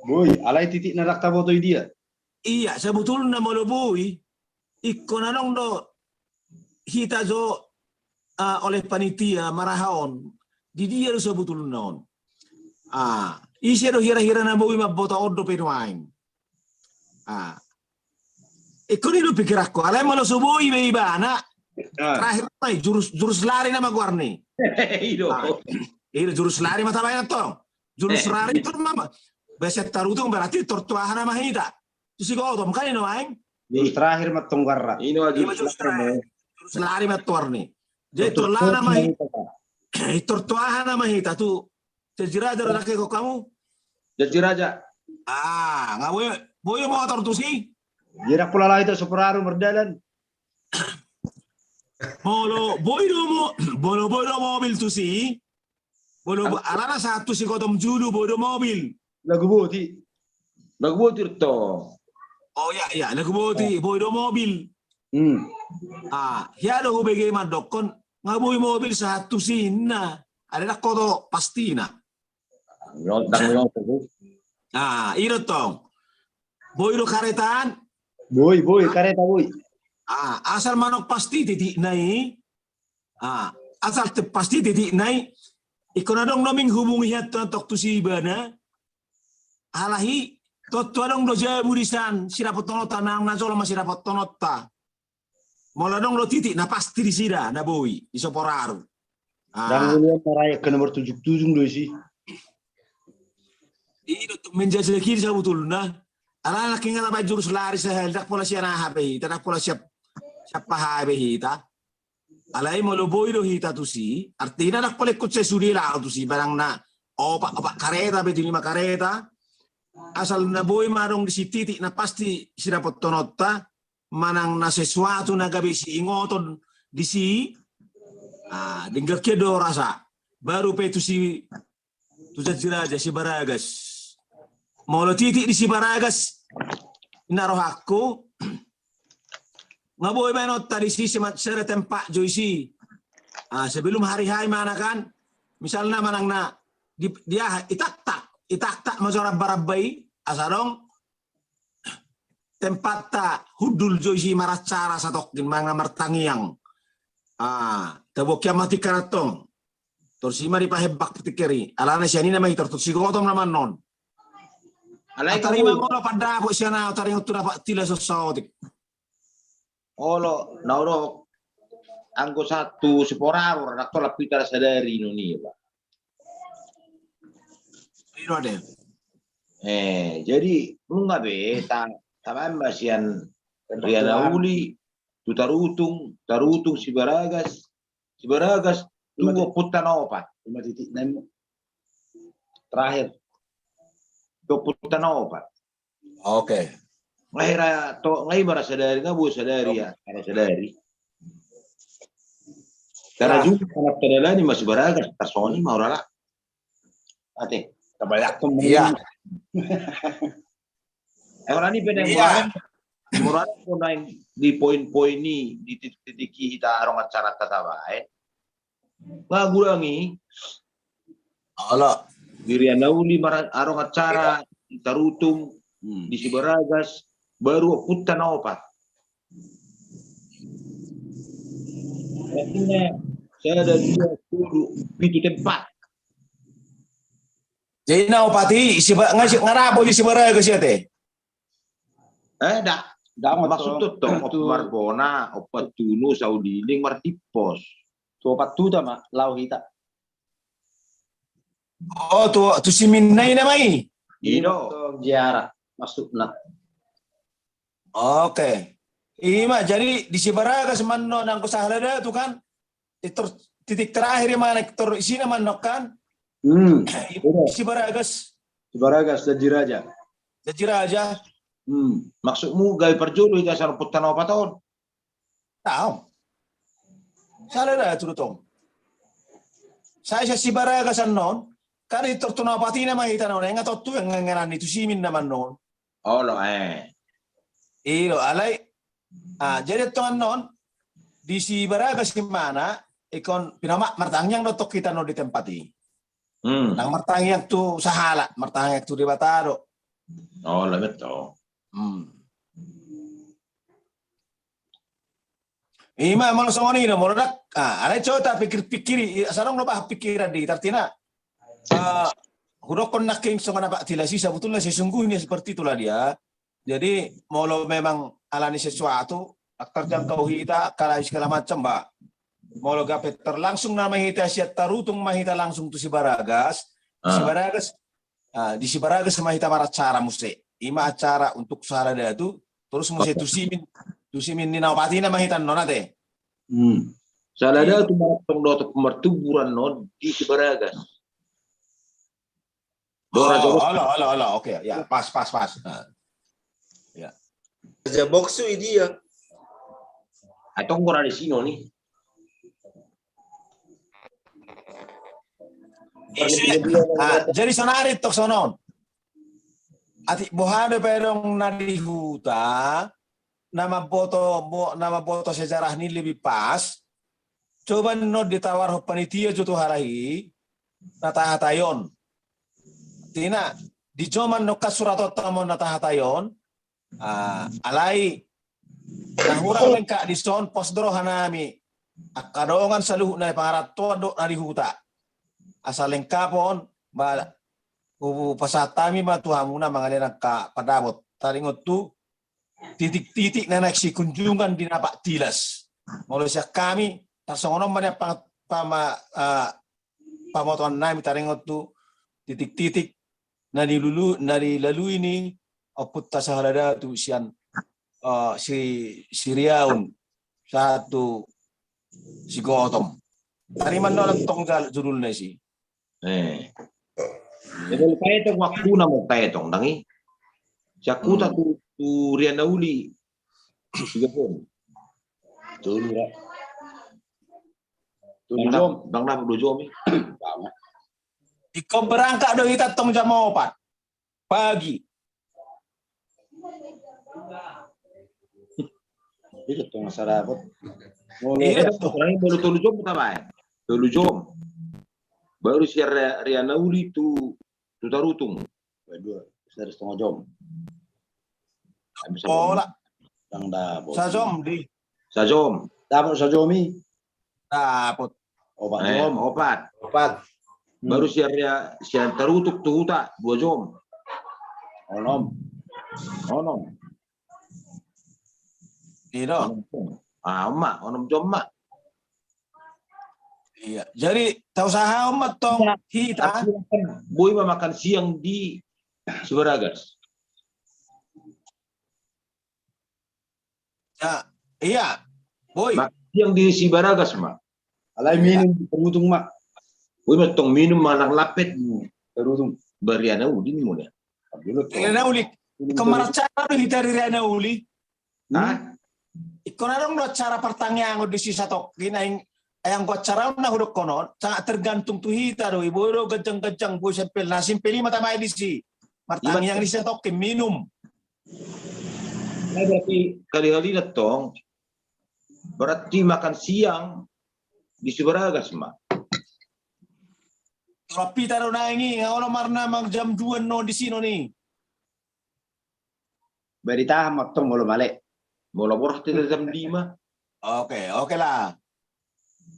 Boi, alai titik na ndang taboto i dia. Iya, sabotulna molo boi, ingkon adong do hita jo, ah, oleh panitia maraha on. Di dia do sabotulna on. Ah, ise do hira-hira na boi mamboto on dope nuaeng. Ah, Ingkon i do pikiranku, alai molo so boi be ibana, terakhir ma i, jurus, jurus lari nama goarna i. I do. Jurus lari ma tabaen antong. Jurus lari tu ma, be sian Tarutung berarti tor tu aha nama hita. Tu Sigotom kan i do aeng. Jurus terakhir ma antong goarna. I do jurus terakhir. Jurus lari ma antong goarna i. Jadi tor tu aha nama hita. Tor tu aha nama hita tu Janji Raja do dake ko hamu? Janji Raja. Ah, nga boi, boi do motor tusi? Jera pola lai tu Suprapala mardalan. Molo boi do mo, molo boi do mobil tusi. Molo alana sahat tu Sigotom julu boi do mobil. Laguboti. Laguboti do. Oh iya, iya, Laguboti, boi do mobil. Ah, hea do hubege mandokkon, nga boi mobil sahat tusi inna. Ada dang hoto pastina. Ndang lopo. Ah, i do tong. Boi do karetaan? Boi, boi, kareta boi. Ah, asal manang pasti titikna i. Ah, asal te pasti titikna i. Ingkon adong do ming hubungi hian tu antong tusi ibana. Alai tontu adong do jabu di san sirapothononta, nang na jolo ma sirapothononta. Molo adong do titik na pasti di sida na boi di Soporaru. Ndang uluan marayak ke nomor tujuh tujuh do isi. I do tu menjajaki di sabutulna. Alana nangkin nga tabaen jurus lari sahali, dang pola sian aha be hita, dang pola siap, siap aha be hita. Alai molo boi do hita tusi, artina dang pola ingkon sai sude laho tusi, manang na opat, opat kareta be tu lima kareta. Asal na boi ma adong di si titik na pasti sirapothononta, manang na sesuatu na gabe siingoton disi, ah, denggan hian do rasa. Baru pe tu si, tu Janji Raja, Sibaragas. Molo titik di Sibaragas, inna rohangku, nga boi baenonta disi, sima-, sada tempat jo isi. Ah, sebelum hari H imana kan, misalna manang na di, di aha, itaktak, itaktak ma jo ramba-ramba i, asa adong tempatta hundul jo isi maracara satongkin manang na martangiang. Ah, taboan hian ma tingki antong. Tor si ma dipahembak tingki i. Alana sian i nama i tor tu Sigotom nama annon. Alai tarima molo pandapot sian ahu, taringot tu dapat tilas on saotik. Olo, na olo, anggo sahat tu Siporaru, na tolap hita sadari non i, Pak. I do ate. Eh, jadi nunga be ta, tabaen ma sian Riana Uli tu Tarutung, Tarutung Sibaragas, Sibaragas tu ompunta na opat. Ima titik na i terakhir. Tu ompunta na opat. Oke. Nga hira to, nga i ma ra sadari, nga boi sadari ya, ra sadari. Tara juga anak tadalani ma Sibaragas, tarsongon i ma urara. Ate. Tabayangkon. Iya. Orang ni penang. Iya. Murah ko naeng di poin-poin i, di titik-titik i hita adong acara tatabaen. Nga gurang i. Ala. Di Riana Uli mara-, adong acara, di Tarutung, di Sibaragas, baru ompunta na opat. Artina, sada, dua, tolu, pitu tempat. Jadi na opat i, Siba-, nga si-, nga ra boi di Sibaragas i ate. Eh, da. Maksud tu, tu Marbona, Ompatunu, Sauliling, Martimpos. Tu Ompathuta ma laho hita. Oh, tu, tu siminna i nama i. I do. Ziarah maksudna. Oke. Ima, jadi di Sibaragas ma annon, anggo sahala da tu kan. Tor titik terakhir i ma na tor isina ma annon kan. Hmm. Sibaragas. Sibaragas, Janji Raja. Janji Raja. Hmm. Maksudmu gabe parjolo i gasan ompunta na opat on? Tau. Sahala da tu do tong. Sai sian Sibaragas annon, kan i tor tu na opat i nama hita annon, nga tontu nga ngenan i tu siminna ma annon. Olo, eh. I do, alai. Ah, jadi antong annon, di Sibaragas imana, ingkon pinamak martangiang do tong hita annon di tempat i. Hmm. Nang martangiang tu sahala, martangiang tu Debata do. Olo, betul. Hmm. Ima, molo songon i do, molo dak, ah, alai coba tapikir-pikiri, i, asa adong do bahan pikiran di, artina, ah, hudokkon nangkin songon na Pak Tilas i, sebetulnya sesungguhnya seperti itulah dia. Jadi, molo memang ala ni sesuatu, tak terjangkau hita, kala segala macam, ba. Molo gabe terlangsung nama hita sian Tarutung ma hita langsung tu Sibaragas, Ah. Sibaragas, ah, di Sibaragas ma hita maracara muse. Ima acara untuk sahala datu, terus muse tu simin, tu simin ni na opat i nama hita nona te. Hmm. Sahala datu maracara dohot martubu annon di Sibaragas. Oh, olo, olo, olo. Oke, ya, pas, pas, pas. Nah. Ya. Raja Boksu i dia. Atong gora di sino ni. Ah, jadi sonari tok sonon. Atik boha do pe adong na di huta, na mamboto, bo-, na mamboto sejarah ni lebih pas, coba annon ditawarhon panitia jo tu halak i, na tahatai on. Tina, dijou ma annon kan surat on tama on na tahatai on, ah, alai, na hurang lengkap dison, pos do rohanami. Angka dongan saluhutna pangarantoan dohot na di huta. Asa lengkap on, ba, hupasahat hami ma tu hamuna mangalean angka pandapot. Taringot tu, titik-titik na naeng sikunjungan di na pat tilas. Molo sian hami, tarsongon on ma nian pang-, pama-, ah, pamotoan nami taringot tu titik-titik na dilulu-, na dilalui ni ompunta sahala datu sian, ah, si, si Riaun sahat tu si Gotom. Tariman do antong jal-, judulna isi. Eh. Jadi, paetong waktu na mau paetong, dang i. Sian huta tu, tu Rianauli. Tiga puluh. Tolu ra. Tolu jom. Dang dapot dua jom i. Ingkon berangkat do hita antong jam opat pagi. Iya, tong asa dapot. Iya, tong. Baru tolu jom tabaen. Tolu jom. Baru sian Ria-, Rianauli tu, tu Tarutung. Dua, sehari setengah jom. Pola. Dang dapot. Sajom di. Sajom. Dapot sajom i. Dapot. Opat jom. Opat. Opat. Baru sian Ria-, sian Tarutung tu huta, dua jom. Onom. Onom. Iya do. Onom jom. Ah, on ma, onom jom ma. Iya, jadi tausaha on ma tong hita. Boi ma makan siang di Sibaragas. Ya, iya. Boi. Makan siang di Sibaragas ma. Alai minum di Tarutung ma. Boi ma tong minum manang lapet. Tarutung. Ba Rianauli ni muna. Rianauli. Ingkon maracara do hita di Rianauli. Hah? Ingkon adong do acara partangiangon disi satongkin, ai anggo acara on na hudokkon on, sangat tergantung tu hita do, i boi do ganjang-ganjang, boi simpel, na simpel i ma tabaen disi. Martangiang di satongkin, minum. Nah, berarti kali-kali na tong, berarti makan siang di Sibaragas ma. Torop hita do naeng i, nga olo marnamang jam dua no disi no ni. Ba ditahan ma tong molo male. Molo borhat hita jam lima. Oke, oke lah.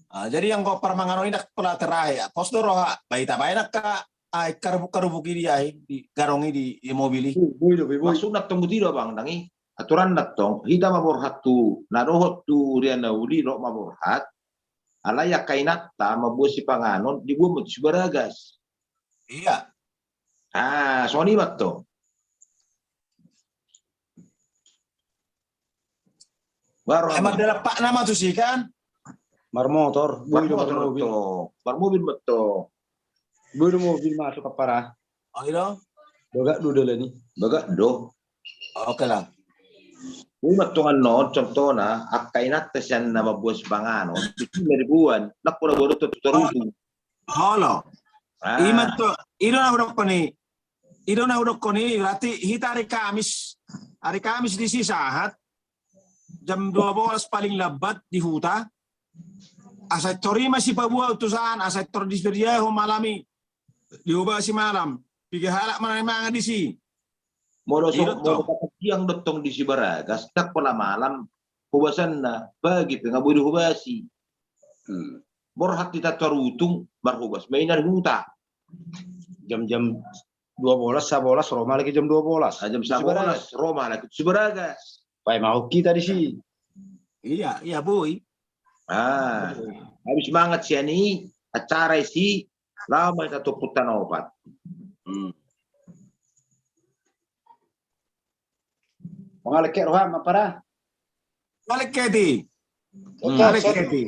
Ah, jadi anggo parmanganon i ndang pola terakhir. Pos do roha, ba hita baen angka, ah, karubuk-karubuk i di, ah, di garong i di, di mobil i. Boi, boi, boi. Maksudna tong buti do bang, dang i. Aturanna tong, hita ma borhat tu, na dohot tu Rianauli, dohot ma borhat. Alai angka inanta mamboan sipanganon, diboan ma tu Sibaragas. Iya. Ah, songon i ma tong. Baru emang dalam pak nama tu si kan? Marmotor, boi do marmobil. Marmobil ma tong. Boi do mobil masuk ampara. Oh, iya. Bagak do dalan i. Bagak do. Oke lah. Boi ma tong annon, contohna, angka inanta sian na mamboan sipanganon, disi ma diboan, ndang pola boan dohot tu Tarutung. Olo. Ah. I ma tong, i do na hudokkon i. I do na hudokkon i, berarti hita ari Kamis. Ari Kamis disi sahat. Jam dua belas paling lambat di huta. Asa tor i ma sipaboa utusan, asa tor disediahon malam i. Dihobasi malam. Piga halak ma na mangan disi. Molo so, molo siang do tong di Sibaragas, ndang pola malam hobasanna, pagi pe nga boi dihobasi. Hmm. Borhat hita tu Tarutung, marhobas ma i na di huta. Jam-jam dua belas, sabolas, ro ma halak i jam dua belas. Ah, jam sabolas, ro ma halak i tu Sibaragas. Paimahon hita disi. Iya, iya boi. Ah, habis mangan sian i, acara isi, laho ma hita tu ompunta na opat. Hmm. Mangalek ke roha ma para. Mangalek ke di. Hmm. Mangalek ke di.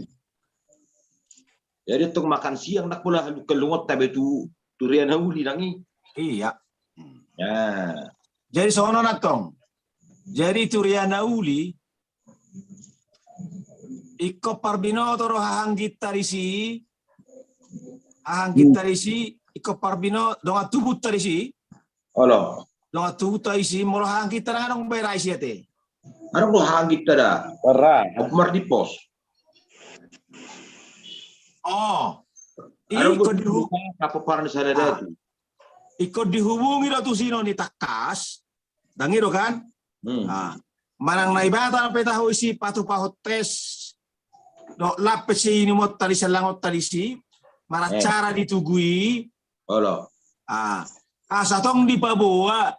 Jadi tong makan siang nak pula halu kelungot tabe tu tu ria na uli nangi. Iya. Ya. Jadi sono na tong. Jadi tu ria na uli. Iko parbinoto ro hahangginta disi. Hahangginta disi. Iko parbinoto dongan tubunta disi. Olo. Dongan tubunta disi molo hahangginta na adong bera isi ate. Adong do hahangginta da. Ora. Aku mardipos. Oh. Adong Iko do dihu- apa parni sada datu. Iko dihubungi do tu sino ni tangkas. Dang i do kan? Hmm. Ah, manang Naibata pe tahu isi patu pahot tes. Dok lape si ini mot tadi selangot tadi si maracara di tugui. Olo. Ah, asa tong dipaboa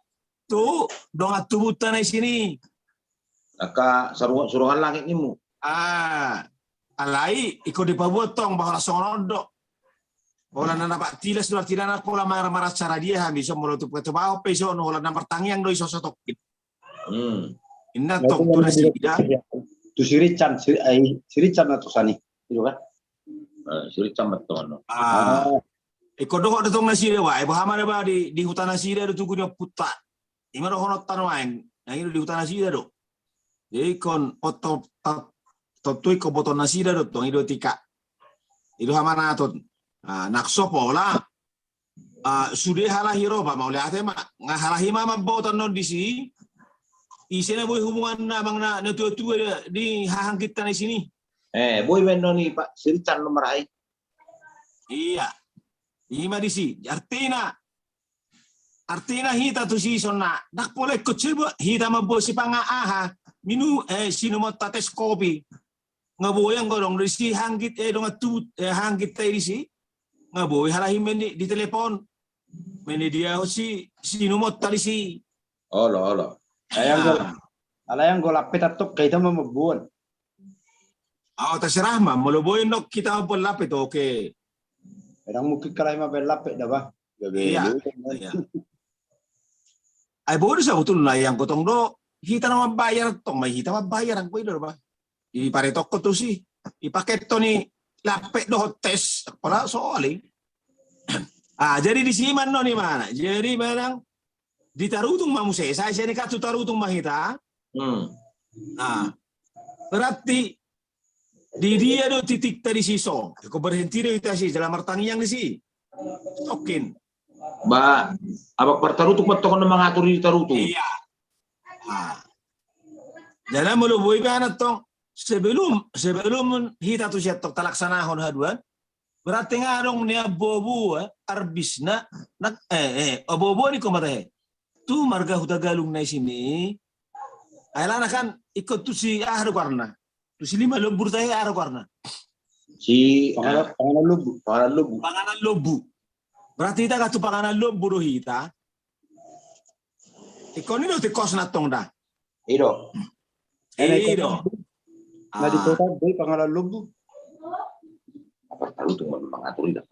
tu dongan tubunta na isi ni. Angka sarungan, surungan langit nimu. Ah, alai iko dipaboa tong bahwa songon on do. Holan na dapat tilas do artina na pola mara maracara dia hami so molo tu patu pahot pe so no holan na martangiang do iso satokin. Hmm. Inna tong tu nasida. Tu sirican, sirican na tu sani. Itu kan. Sirican betul. Ah. Iko dohot do tong nasida wa, ebo hama da ba di di huta nasida do tugu ni ompunta. Ima do honot tano aeng. Yang itu di huta nasida do. Jadi kon oto tontu iko boton nasida do tong ido tika. Ido hama naton. Ah, nakso pola. Ah, sude halahi roba mauliate ma nga halahi ma mambotan non disi. Ise na boi hubungan na amang na na tua-tua di hahangginta na isi ni. Eh, boi men non i pak sirican nomor hai. Iya. Ima disi. Artina artina hita tu si sonna dak pola ikut si hita mambosi panga aha minu eh sinumot tates kopi. Nga boyang godong di si hanggit eh dongan tut eh hanggit tai di si. Nga boy halahi meni di telepon. Meni dia si sinumot tadi si. Olo olo. Ayang go alayang go lape tatok kaita ma mabuan. Au taserah ma molo boy nok kita mabuan lape to oke. Kadang mungkin kalai ma bel lape da ba. Iya. Ai bodo sabutulna yang gotong do hita na mambayar tong mai hita mambayar anggo ido ba. Di paretokko tu si di paketo ni lape dohot tes pola soal i. Ah jadi di siman no ni mana jadi manang di tarutung ma muse sai sian i katu tarutung ma hita. Nah berarti di dia do titik tadi si so ko berhenti do ita si jala martangiang di si. Tokin. Ba abak partarutung ma tong na mangatur di tarutung. Iya. Jala molo boi ba na tong sebelum sebelum hita tu sian tong talaksanahon haduan. Berarti nga adong ni abobo arbisna eh eh abobo ni ko mata he. Tu marga Hutagalung na i sini. Ailana kan ikut tu si ah do karna. Tu si lima lembur tahe ah do karna. Si panganan lombu, panganan lombu. Panganan lombu. Berarti hita kan tu panganan lombu do hita. Ikon i do tikos na tong da. Ido. Ido. Na di kota do panganan lombu. Apa tahu tu mangatur i da.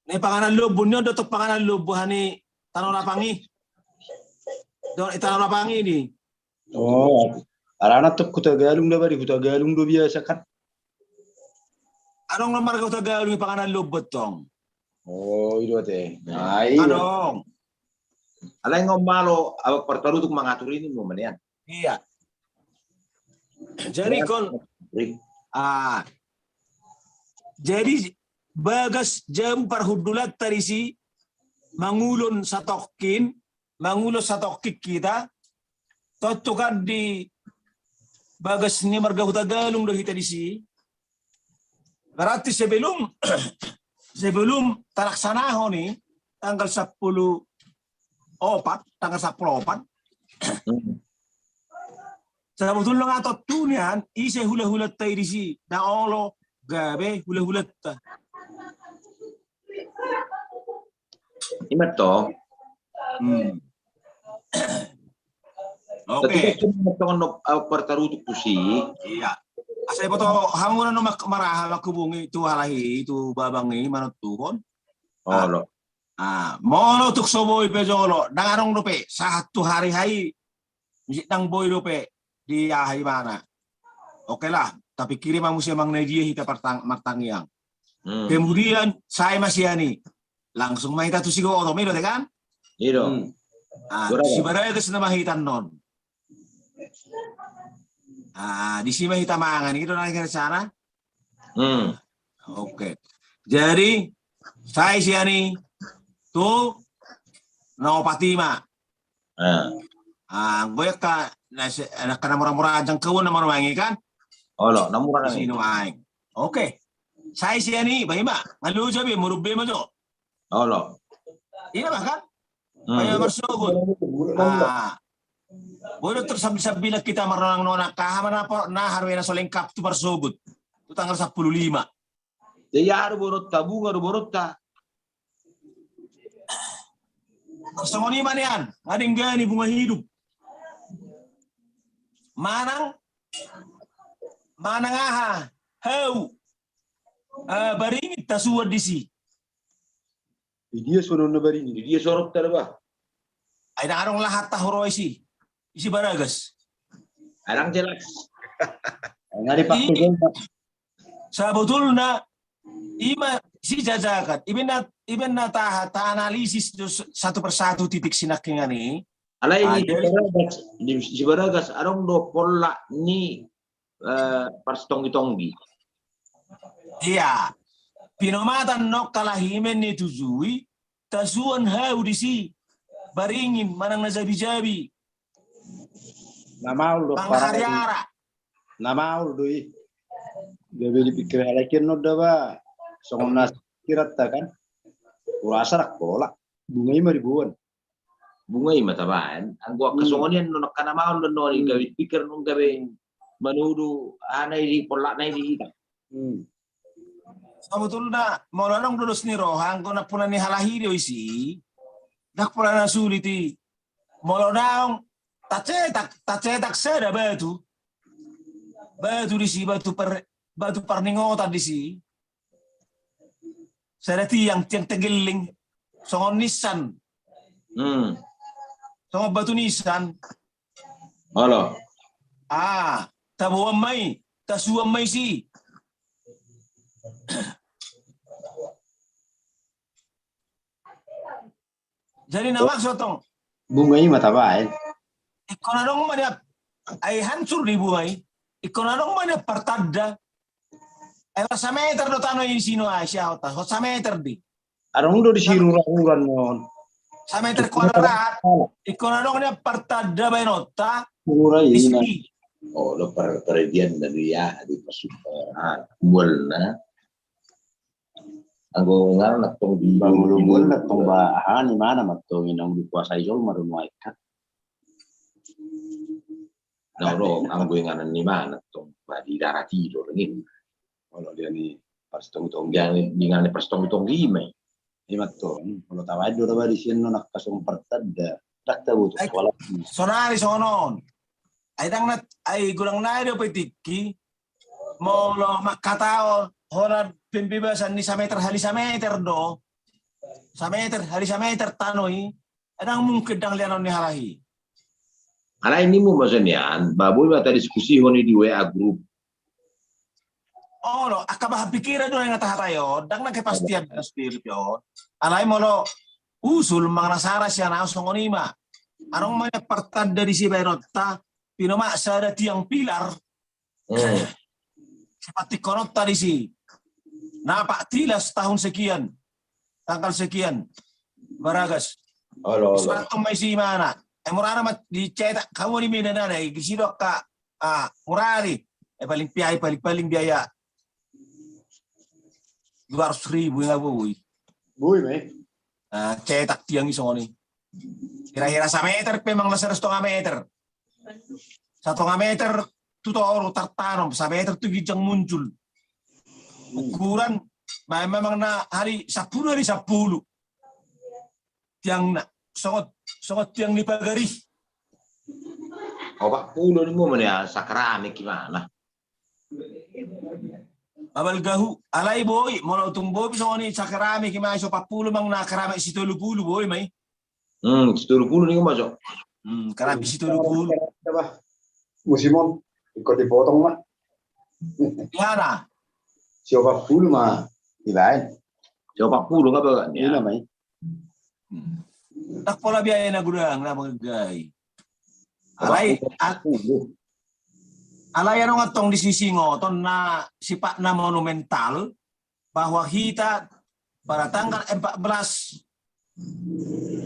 Ni panganan lombu ni on do tu panganan lombu hani tano lapang i. Do i tano lapang i ni. Oh. Alana tu Hutagalung da ba di Hutagalung do biasa kan. Adong na marga Hutagalung i panganan lombu tong. Oh, ido te. Adong. Alai ngom malo abak partarutung mangatur i ni mo manean. Iya. Jadi kon ah jadi bagas jabu parhundulanta di si mangulon satokkin mangulon satokkin kita tontu kan di bagas ni marga Hutagalung do hita di si. Berarti sebelum sebelum talaksanahon i tanggal sapuluh opat tanggal sapuluh opat. Sebetulna nga tontu nian ise hulahulanta i di si na olo gabe hulahulanta. Ima to. Oke. Tapi kan cuma tongon no, eh, partarutuk tusi. Iya. Asa iboto hamu na no mak-, maraha manghubungi tu halak i, tu babang i, manontuhon. Olo. Ah, molo tung so boi pe jolo, ndang adong dope, sahat tu hari ha i, misi ndang boi dope, di aha ibana. Oke lah, tapikiri ma muse manang na dia hita partang-, martangiang. Hmm. Kemudian, sai ma sian i, langsung ma hita tu si Gotong, i do te kan? I do. Hmm. Ah, si Baragas nama hita non. Ah, di si ma hita mangan, i do na rencana? Hmm. Oke. Jadi, sai sian i tu na opat i ma. Ah. Ah, anggo i angka na se-, angka na mura-mura jangkauan na manuaeng i kan? Olo, na mura. Di si nuaeng. Oke. Sai sian i, bahen ma. Nga loja be, muruk be ma jo. Olo. Iya ma kan? Hmm. Bahen ma marsogot. Ah. Boi do tersambil-sambilan hita marnonang-nonang, aha ma na po-, na haru na so lengkap tu marsogot. Tu tanggal sampulu lima. Jadi aha do boronta, bunga do boronta. Songon i ma nian, nga denggan i bunga hidup. Manang, manang aha, hau. Ah, baringin tasuan di si. Di dia songon na baringin. Di dia songon ta da ba. Ai ndang adong lahat ta huroha i si. I si Baragas. Ai ndang jelas. Nga di pakku. Sabotulna, i ma si jajakan. Iba na, iba na taha, ta analisis do s-, satu persatu titik sinangkingan i. Alai di si Baragas, di si Baragas, adong do pola ni eh, parsitonggi-tonggi. Iya. Pinomatan nokka lahimen ni tujui, tasuan hau di si, baringin, manang na jabi-jabi. Na maol do. Manghariara. Na maol do i. Gabe dipikir halak i non da ba. Songon na pikiran ta kan. Urasa rak pola. Bunga i ma diboan. Bunga i ma tabaen. Anggo angka songon i annon angka na maol do non i, gabe pikir non gabe manudu aha na i di pola na i di hita. Hmm. Sabotulna molo adong do dos ni roha anggo nampuna ni halak i do i si. Ndang pola na sulit i. Molo naung tacetak, tacetak sada batu. Batu di si, batu per-, batu parningotan di si. Sada tiang, tiang tegelling, songon nisan. Hmm. Songon batu nisan. Olo. Ah, taboan ma i, tasuan ma i si. Jadi na maksud tong. Bunga i ma tabaen. Ingkon adong ma dia, ai hancur di bunga i. Ingkon adong ma dia partanda. Ai sameter do tano i sino ai, sia hota, hot sameter di. Adong do di si rura-rura non. Sameter kuadrat. Ingkon adong dia partanda baenonta. Rura i na. Oh, do per-, peredian dari ya, di pasuk, ah, mual na. Anggo ngana na tong di ba, molo mual na tong ba, aha ni mana ma tong i naung dikuasai jolma do nuaeng kan. Na ro, anggo ngana ni mana tong ba di darat i do ringin. Molo dia ni parsitonggi-tonggi. Dia ni, dia ni parsitonggi-tonggi ma i. I ma tong, molo tabaen do da ba di sian non angka songon partanda. Ndang taboto. Ai, sonari songon on. Ai ndang na, ai godang nai do pe tingki. Molo mangkatahon, hona pembebasan ni sameter hali sameter do. Sameter hali sameter tano i. Ndang mungkin ndang lianon ni halak i. Alai nimu maksudna, ba boi ma tadiskusihon i di W A group. Olo, angka bahan pikiran do na tahatai on, ndang na kepastian do sendiri on. Alai molo usul manang na sara sian au songon i ma. Adong ma partanda di si baenonta, pinomak sada tiang pilar. Hmm. Sipatikkononta di si. Napak tilas tahun sekian. Tanggal sekian. Baragas. Olo, olo. Sipatikkonon ma i si mana. Eh, murana ma dicetak. Kamu di Medan ada. Eh, di situ ka. Ah, murari. Eh, paling piai, paling, paling biaya. Dua ratus ribu nga boi. Boi, me. Ah, cetak tiang i songon i. Kira-kira sameter pe manang sada setengah meter. Satonga meter tu toru tartanom, sameter tu ginjang muncul. Ukuran, ma-, memang na hali sampulu hali sampulu. Tiang na, songot, songot tiang ni pagar i. Opat pulu ni mo mania sakrame gimana? Abal gahu, alai boi, molo tung boi songon i sakrame gimana so opat pulu mang na krame si tolu pulu boi mai. Hmm, si tolu pulu ni mo so. Hmm, krame si tolu pulu. Musim on, ikut dipotong mah. Gimana? Si opat pulu mah dibaen. Si opat pulu nggak apa-apa. Iya mai. Hmm. Tak pola biaya na gudang na manggai. Alai, alai adong antong di sisi ngoton na sifatna monumental bahwa hita pada tanggal empat belas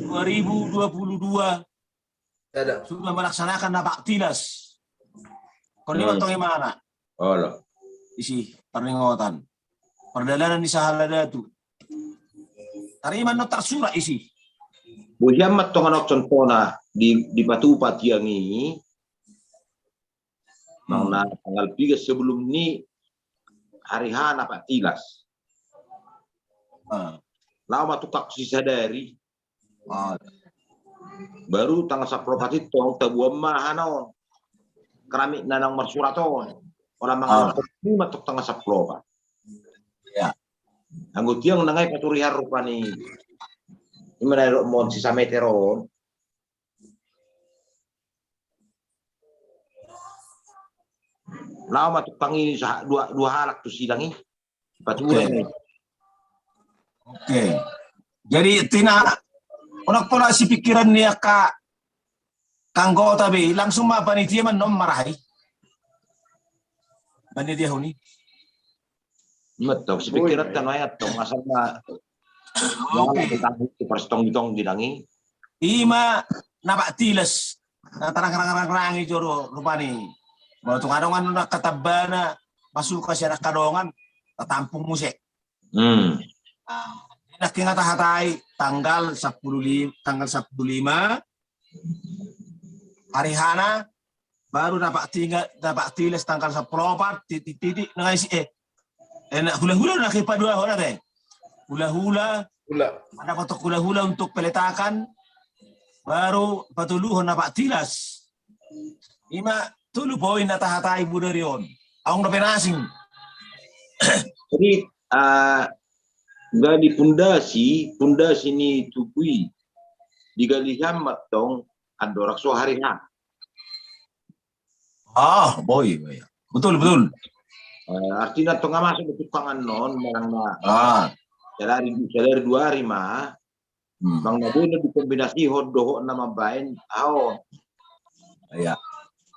dua ribu dua puluh dua sudah melaksanakan napak tilas. Kon i mantong imana. Olo. Isi parningotan. Pardalanan ni sahala datu. Tarima no tarsurat isi. Boi sian mantong anok contohna di, dipatupa tiang i. Mang na tanggal piga sebelum ni hari H napak tilas. Laho ma tukang sisadari. Baru tanggal sampulu opat i tong tabuan ma hana on. Keramik na naung marsurat on. Ora mangalap ni ma tong tanggal sampulu opat. Ya. Anggo tiang nangai paturihan rupani. Ima na dok mon sisa meter on. Laho ma tukang i dua, dua halak tu sidang i. Oke. Oke. Jadi tina, onak pola si pikiran ni angka anggota be, langsung ma panitia manom marahai. Panitia huni. Metong si pikiran kan ayat tong asal ma. Oke. Pas tong tong bidangi. Ima napak tilas. Na tarang rang rang rang i jolo rupani. Molo tung adong anu na katambana masuk ke siaran kadongan tatampung muse. Hmm. Nah, nangkin hata-hatai tanggal sampulu lima, tanggal sampulu lima hari hana baru napak tinggal napak tilas tanggal sampulu opat titik-titik nang isi eh enak hula-hula na kepa dua hona teh hula-hula hula ada kotok hula-hula untuk peletakan baru patuluhon napak tilas ima tulu poin na tahatai budari on aung dope nasing. Jadi uh, nggak dipundasi pundasi ni tubuh digali hammat dong andorang so hari ha. Ah, boi, boi. Betul, betul. Eh, artinya tengah masuk ke tukang anon, merang na. Ah. Sadari, sadari dua hari ma. Hmm. Bang na boleh dikombinasi hot dohot nama bain, aho. Iya.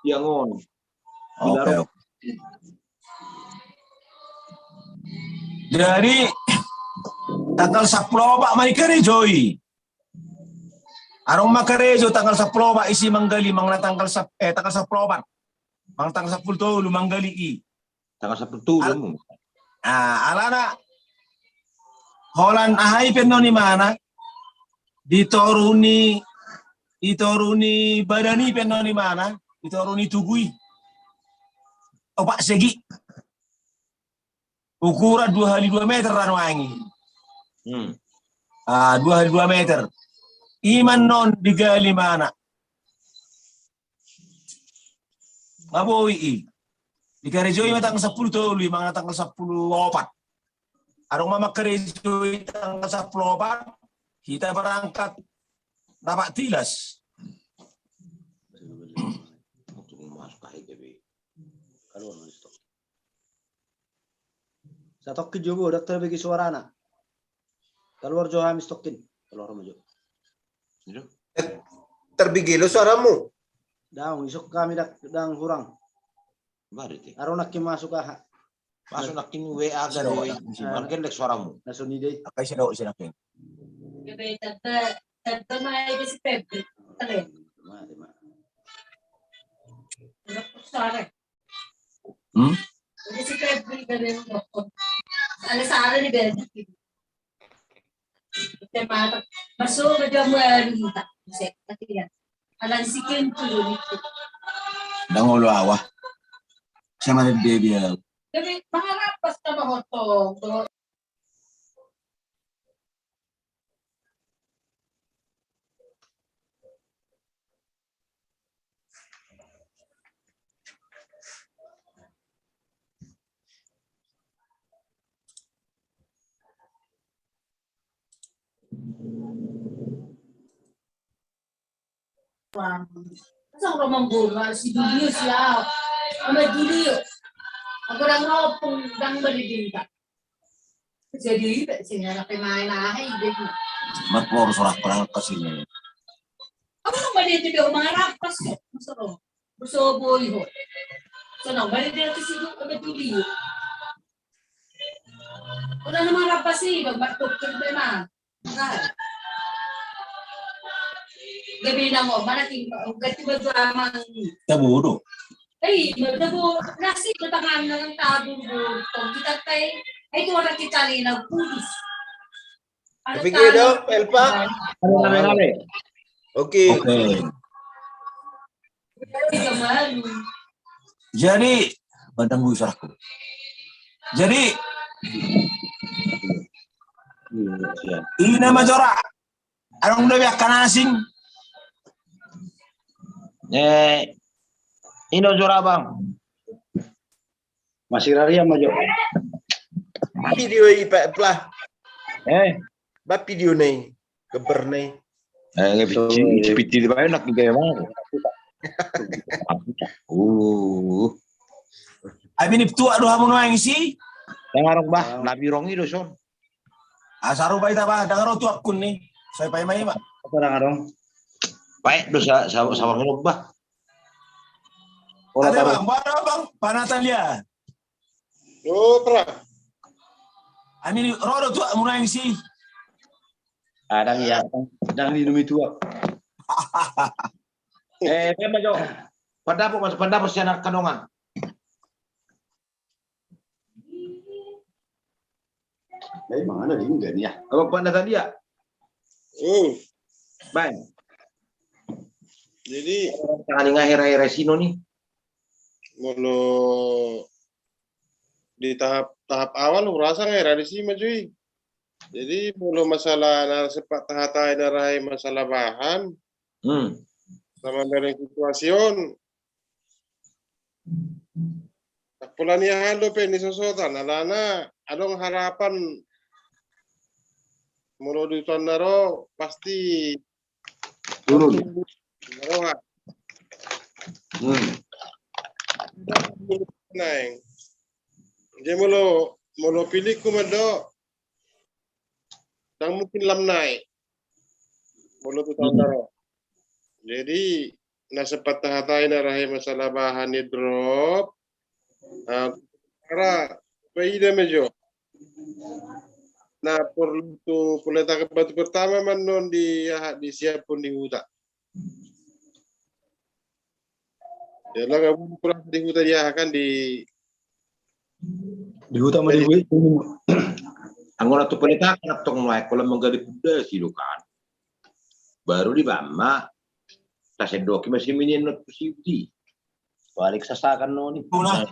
Yang on. Oke. Jadi tanggal sepuluh pak mai kerejoi. Arong makarejo tanggal sepuluh opat isi manggali mangna tanggal sep eh tanggal sepuluh opat. Mang tanggal sepuluh tolu manggali i. Tanggal sepuluh tolu. Ah, alana holan ahai penno ni mana di toru ni i toru ni badan i penno ni mana di toru ni tugu i. Opak segi. Ukuran dua kali dua meter anu angi. Hmm. Ah, dua kali dua meter. Iman non digali mana? Maboi i. Dikarejoi ma tanggal sepuluh tolu, imang na tanggal sepuluh opat. Adong ma mangkarejoi tanggal sepuluh opat, kita berangkat napak tilas. Masuk aja be. Kalau Satokkin jo bo, dak terbege suarana. Kaluar jo hami satokkin. Kaluar ma jo. Terbege lo suaramu. Dang isok kami dak dang hurang. Baru te. Aro nakkin masuk aha. Masuk nakkin W A ga do. Margen dek suaramu. Langsung ni dei. Akai sedok sedok. Tebbe tebbe ma ide si Febri. Tale. Suara. Hmm? Dang olo awa. Sama ada dia. Masa ro manggoru si Julio si au. Ama Julio. Aku dang ngopung dang bari dinta. Jadi iba sing anak pemain ah iba. Mat poros ora perang pas ini. Aku nang bari itu dia mangarap pas. Masa ro. Boso boi ho. Sonang bari dia tu si Ama Julio. Ora nama apa sih bang batuk ke memang. Gabe nang o mana tinggal ganti baju amang. Tabu do. Eh, tabu nasi ke tangan nang tabu do. Tong kita teh. Eh, itu orang kita ni nang pudus. Tapi gitu, Elpa. Rame-rame. Oke. Oke. Jadi, bandang gue serahku. Jadi, ini nama jora. Adong do be angka na asing. Eh, ini jora bang. Masih rarian ma jo. Video i Pak Plah. Eh, ba video na i, gambar na i. Eh, nggak piti, piti di bayo nak gaya mau. Uh. Abi ni tuak do hamu nuaeng si. Yang arong bah, nabi rong i do son. Asaru bai taba, dang ro tuak kun ni. Saya pai mai ma. Apa dang arong? Pai do sa sa sa bah. Ada bang, mana bang? Panatan dia. Yo pra. Ami ni ro do tuak munaeng si. Adang ya, dang ni numi tuak. Eh, memang jo. Pandapot mas, pandapot si anak kanongan. Baik mana di enggak nih ya? Apa pak Natalia? Hmm. Baik. Jadi tangan ngai hera-hera sino nih. Molo di tahap tahap awal hurasa ngai radi si ma jui. Jadi molo masalah na sempat tahatai na rahai masalah bahan. Hmm. Sama dengan situasi on. Pola ni aha dope ni sosotan alana adong harapan molo di huta na ro pasti turun. Roha. Hmm. Naeng. Jadi molo molo pilihku ma do dang mungkin lam naik. Molo tu tahun na ro. Jadi na sempat tahatai na rahai masalah bahan ni drop. Ara paida ma jo. Na porlu tu puletakan batu pertama ma non di aha di siap pun di huta. Ya lah gabung kurang di huta di aha kan di di huta ma di huta. Anggo na tu puletakan tong naik kolam manggali punda si do kan. Baru di bama. Tasendoki masih minian not pusi huti. Balik sasakan noni. Puna.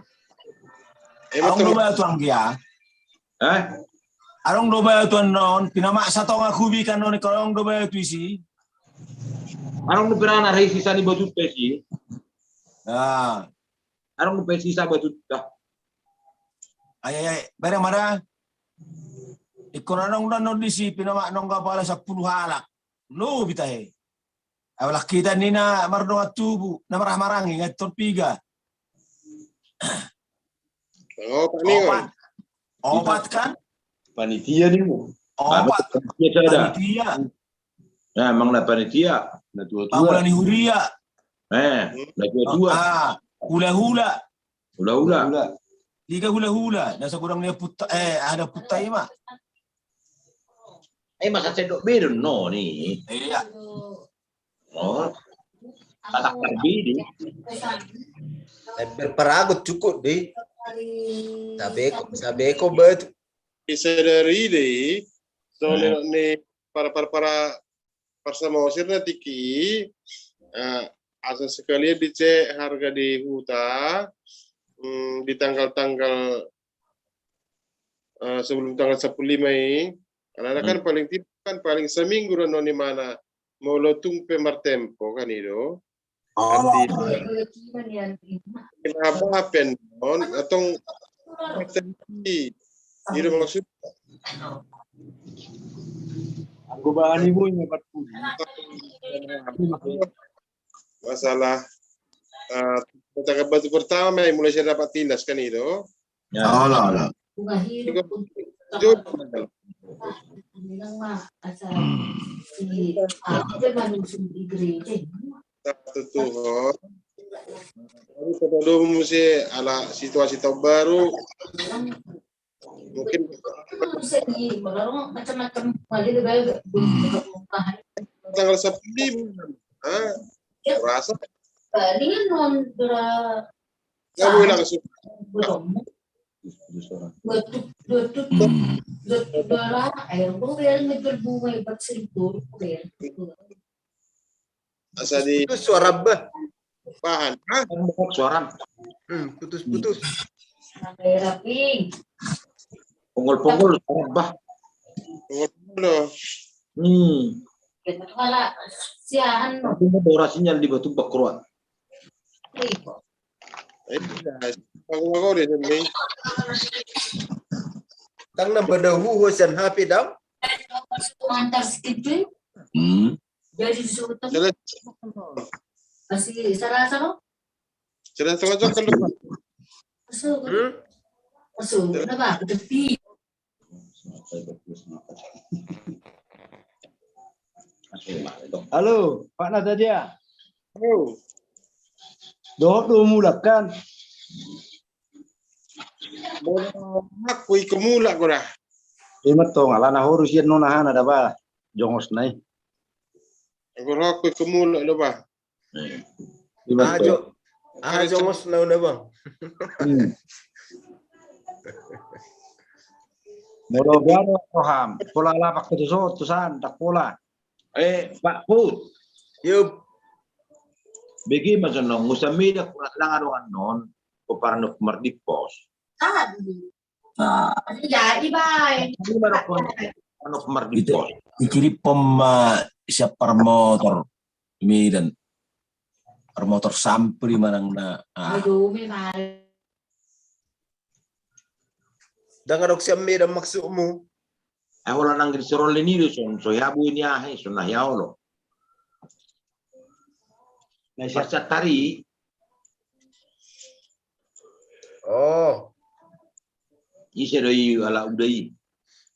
Adong do batu anggia. Hah? Adong do batu annon pinamaksa tonga kubikan noni adong do batu isi. Adong do pirana rei sisa ni batu pe si. Nah. Adong do pe sisa batu dah. Ayayay, barang mana? Ikon adong do annon disi pinamak nongga pala sapuluh halak. Lo bitahe. Apalagi kita ni na mardongan tubu, na marah marangi ngai torpiga. Opat. Opat kan? Panitia ni mu. Opat. Panitia sada. Panitia. Ya, emang na panitia, na tua tua. Pangula ni huria. Eh, na tua tua. Ah, hula hula. Hula hula. Tiga hula hula. Na sagurang ni puta eh ada puta ima. Eh masa cedok bedon no ni. Iya. Oh. Kata karbidi. Berparagot cukup di. Sabeko sabeko batu. Bisa dari di. Soalnya ni para para para para Samosir na tiki asa sekalian dicek harga di huta di tanggal-tanggal sebelum tanggal sepuluh lima i. Karena kan paling tidak kan paling seminggu rano ni mana molo tung pe martempo kan i do. Arti apa pen non atong martempo i do maksud. Anggo bahan ibu ini empat puluh. Masalah, eh, tanggapan batu pertama, mulai sian Rapat Tilas kan itu. Ya. Olo, olo. Satu tuh. Jadi pada dulu mesti ala situasi tahun baru. Mungkin tanggal sepuluh lima. Hah? Rasa. Palingan non dua. Nggak boleh langsung. Asa di putus suara bah. Bahan. Hah? Suara. Hmm, putus-putus. Pongol-pongol suara bah. Pongol-pongol. Hmm. Siahan. Tapi mau sinyal di batu bakroan. Tang na bada huho sian H P dau. Hmm. Jadi disuruh. Masih salah salah. Sudah tengah jam kan depan. Masuk. Masuk. Kenapa? Tepi. Halo, Pak Nataja. Halo. Dohot do mulak kan? Aku ikut mulak ko da. Ima tong alana horus ian nona hana da ba jongos nai. Aku ikut mulak da ba. Ima tong. Ajo, ajo ngos na una bang. Molo baru roham, pola lapak tu so tu san tak pola. Eh, Pak Put. Yup. Begi macam nong, musa mida kurat langa dongan non, ko parnuk mardipos. Ah, iya, ibai. Ini baru kon, parnuk mardipos. Ikiripom siap parmotor, Medan. Parmotor sampri manang na. Aduh, memang. Dang adong sian Medan maksudmu? Ai holan anggi sirollen i do son, so hea boi ni aha i, son na hea olo. Na sian satari. Oh. Ise do i ala uda i.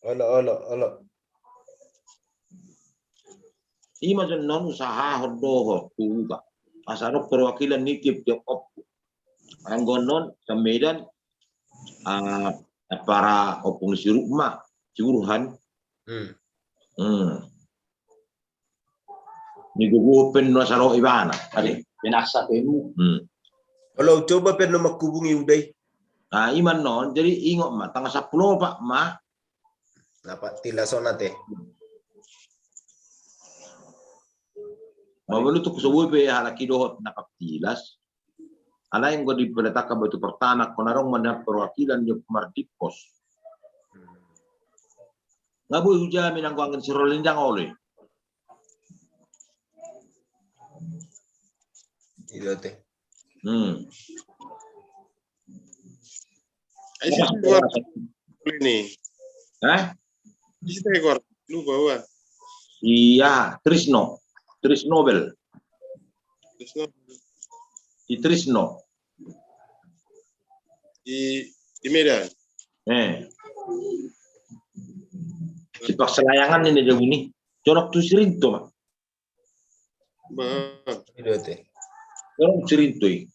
Olo, olo, olo. Ima jong non usahahon dohot tu uba. Asa adong perwakilan ni tiap-tiap ompu. Anggo non sian Medan, ah, para ompung ni si Rukma, si Burhan. Hmm. Hmm. Ni gogo pen na saro ibana. Ade, penasa penmu. Hmm. Kalau coba pen no menghubungi uda i. Ah, ima non, jadi ingot ma, tanggal sampulu opat ma. Rapat Tilas on ate. Mabalu tu so boi pe halak i dohot Rapat Tilas. Alai anggo di penetapan batu pertama, kon adong mana perwakilan ni mardipos. Nga boi hujamin anggo anggi sirollen i dang olo i. Iya teh. Hmm. Ini. Hah? Ise Igor? Lupa gua. Iya, Trisno. Trisnobel. Trisno. Si Trisno. Di, di Medan. Eh. Si Pakselayangan ini dia bunyi. Jonok tu si Rinto, Pak. Bah. Ido te. Orang cerintoi.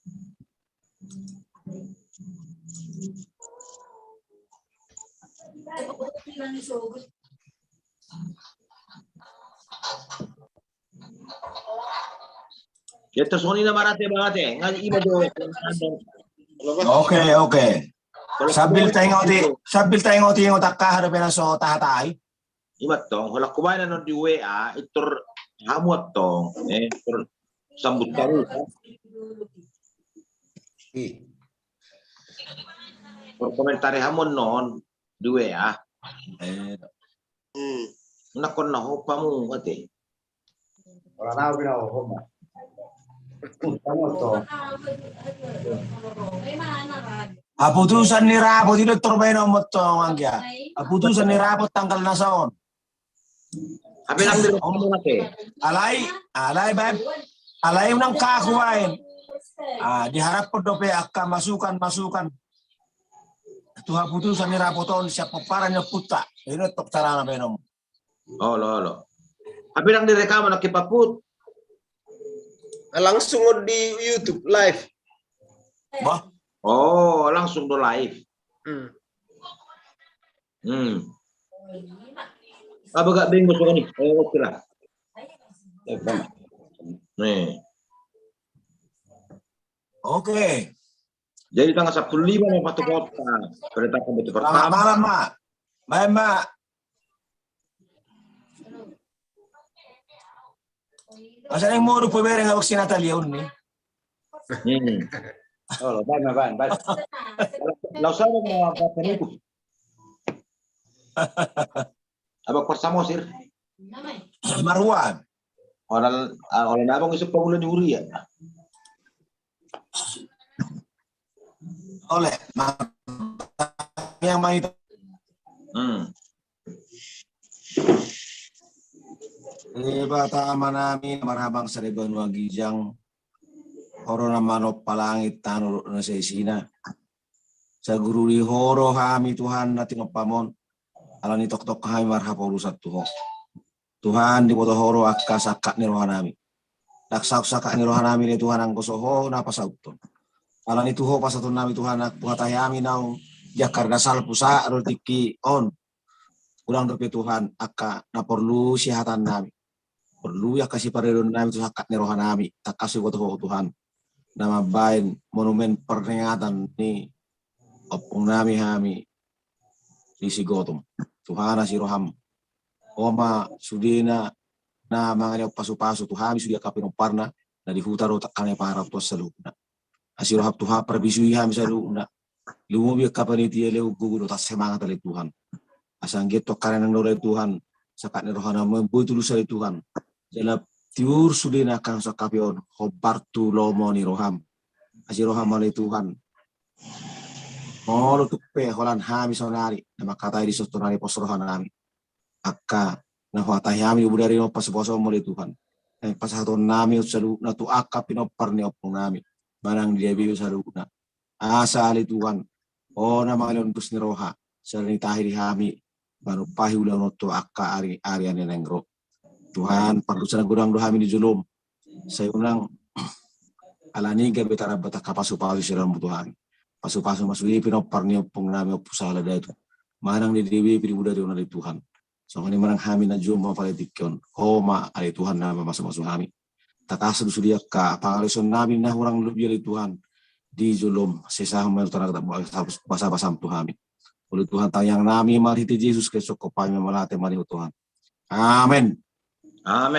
Ya, terus oni na marate bangate. Ngai ima do. Oke, oke. Sambil taingoti, sambil taingoti, ingot angka hada pena so tahatai. Ima tong, holan hubaen annon di W A, itor hamu tong, eh, itor sambut hamu. Ih. Itor komentari hamu annon di W A. Eh. Hmm. Nakon na hopamu ate. Ora nau bina ho ma. Haputusan ni rapot i do tor baen on motong anggia. Haputusan ni rapot tanggal na saon. Alai, alai baen. Alai unang kaku baen. Ah, diharapkon dope angka masukan-masukan tu haputusan ni rapot on sian pomparan ni ompunta. Ini tok carana baenon. Olo, olo. Tapi nang direkam anak kipaput. Langsung on di YouTube live. Bah. Oh, langsung do live. Hmm. Hmm. Apa gak bingung soal ini? Oh, oke lah. Eh, Bang. Nih. Oke. Jadi tanggal sepuluh lima mau patu kota. Kereta api batu pertama. Selamat malam, Mak. Baik, Mak. Masa neng mau rupa bereng abang si Natalia on ni. Hmm. Oh, lo, baik, baik, baik. Lau sabar mau apa itu? Abang Parsamosir. Marwan. Orang, ah, orang abang isuk pamulan di Huria. Oleh, ma-, yang main. Hmm. Debata Amanami, marhabang sa di banua ginjang, Ho do na manompa langit, tano dohot na saisina. Sai guru di Ho do hami Tuhan na tinompam on, alani tongtong hami marhaporusan tu Ho. Tuhan, diboto Ho do angka sangkap ni rohanami. Ndang saut sangkap ni rohanami ale Tuhan anggo so Ho na pasauthon. Alani tu Ho pasautonnami Tuhan, ndang huhatahi hami naung di angka na salpu sahat do tingki on. Godang dope Tuhan angka na porlu sihatanonnami. Porlu angka sipareononnami tu sangkap ni rohanami. Tangkas diboto Ho Tuhan na mambaen monumen peringatan ni ompungnami hami di Sigotong. Tuhan, asi roham. Ho ma sudena na mangalehon pasupasu tu hami sude angka pinomparna na di huta dohot angka na di pangarantoan saluhutna. Asi roham Tuhan, parbisuhi hami saluhutna. Lumobi angka panitia, lehon gogo dohot semangat ale Tuhan. Asa anggiat tu angka na naeng ro ale Tuhan, sangkap ni rohana mamboan tulus ale Tuhan. Jala tiur sudena angka na sangkap i on hombar tu lomo ni roham. Asi roham ale Tuhan. Molo tung pe holan hami saonari na mangkatai dison tu na di pos rohanami, angka na huhatahi hami di bodari on pasupasuon ma ale Tuhan. Eh, pasahatonnami on saluhutna tu angka pinompar ni ompungnami manang di dia be saluhutna. Asa ale Tuhan, Ho na mangalehon dos ni roha, sai ditahi di hami manumpahi ulaon on tu angka ari-ari na naeng ro. Tuhan, pardosa na godang do hami di jolom. Sai unang, alani i gabe tarlambat angka pasupasu sian Ho tu hami. Pasupasu ma sude pinompar ni ompungnami Ompu Sala Datu manang di dia be di bodari on ale Tuhan. Songon i manang hami na jumpa pada tingki on, Ho ma ale Tuhan na mamasumasu hami. Tangkas do sude angka pangalaosionnami na hurang lobi ale Tuhan di jolom, sesahon ma tu tangan, basabasam tu hami. Olo Tuhan, tangiangnami marhite Jesus Kristus, Ho pe ma mauliate ma di Ho Tuhan. Amen. Amen.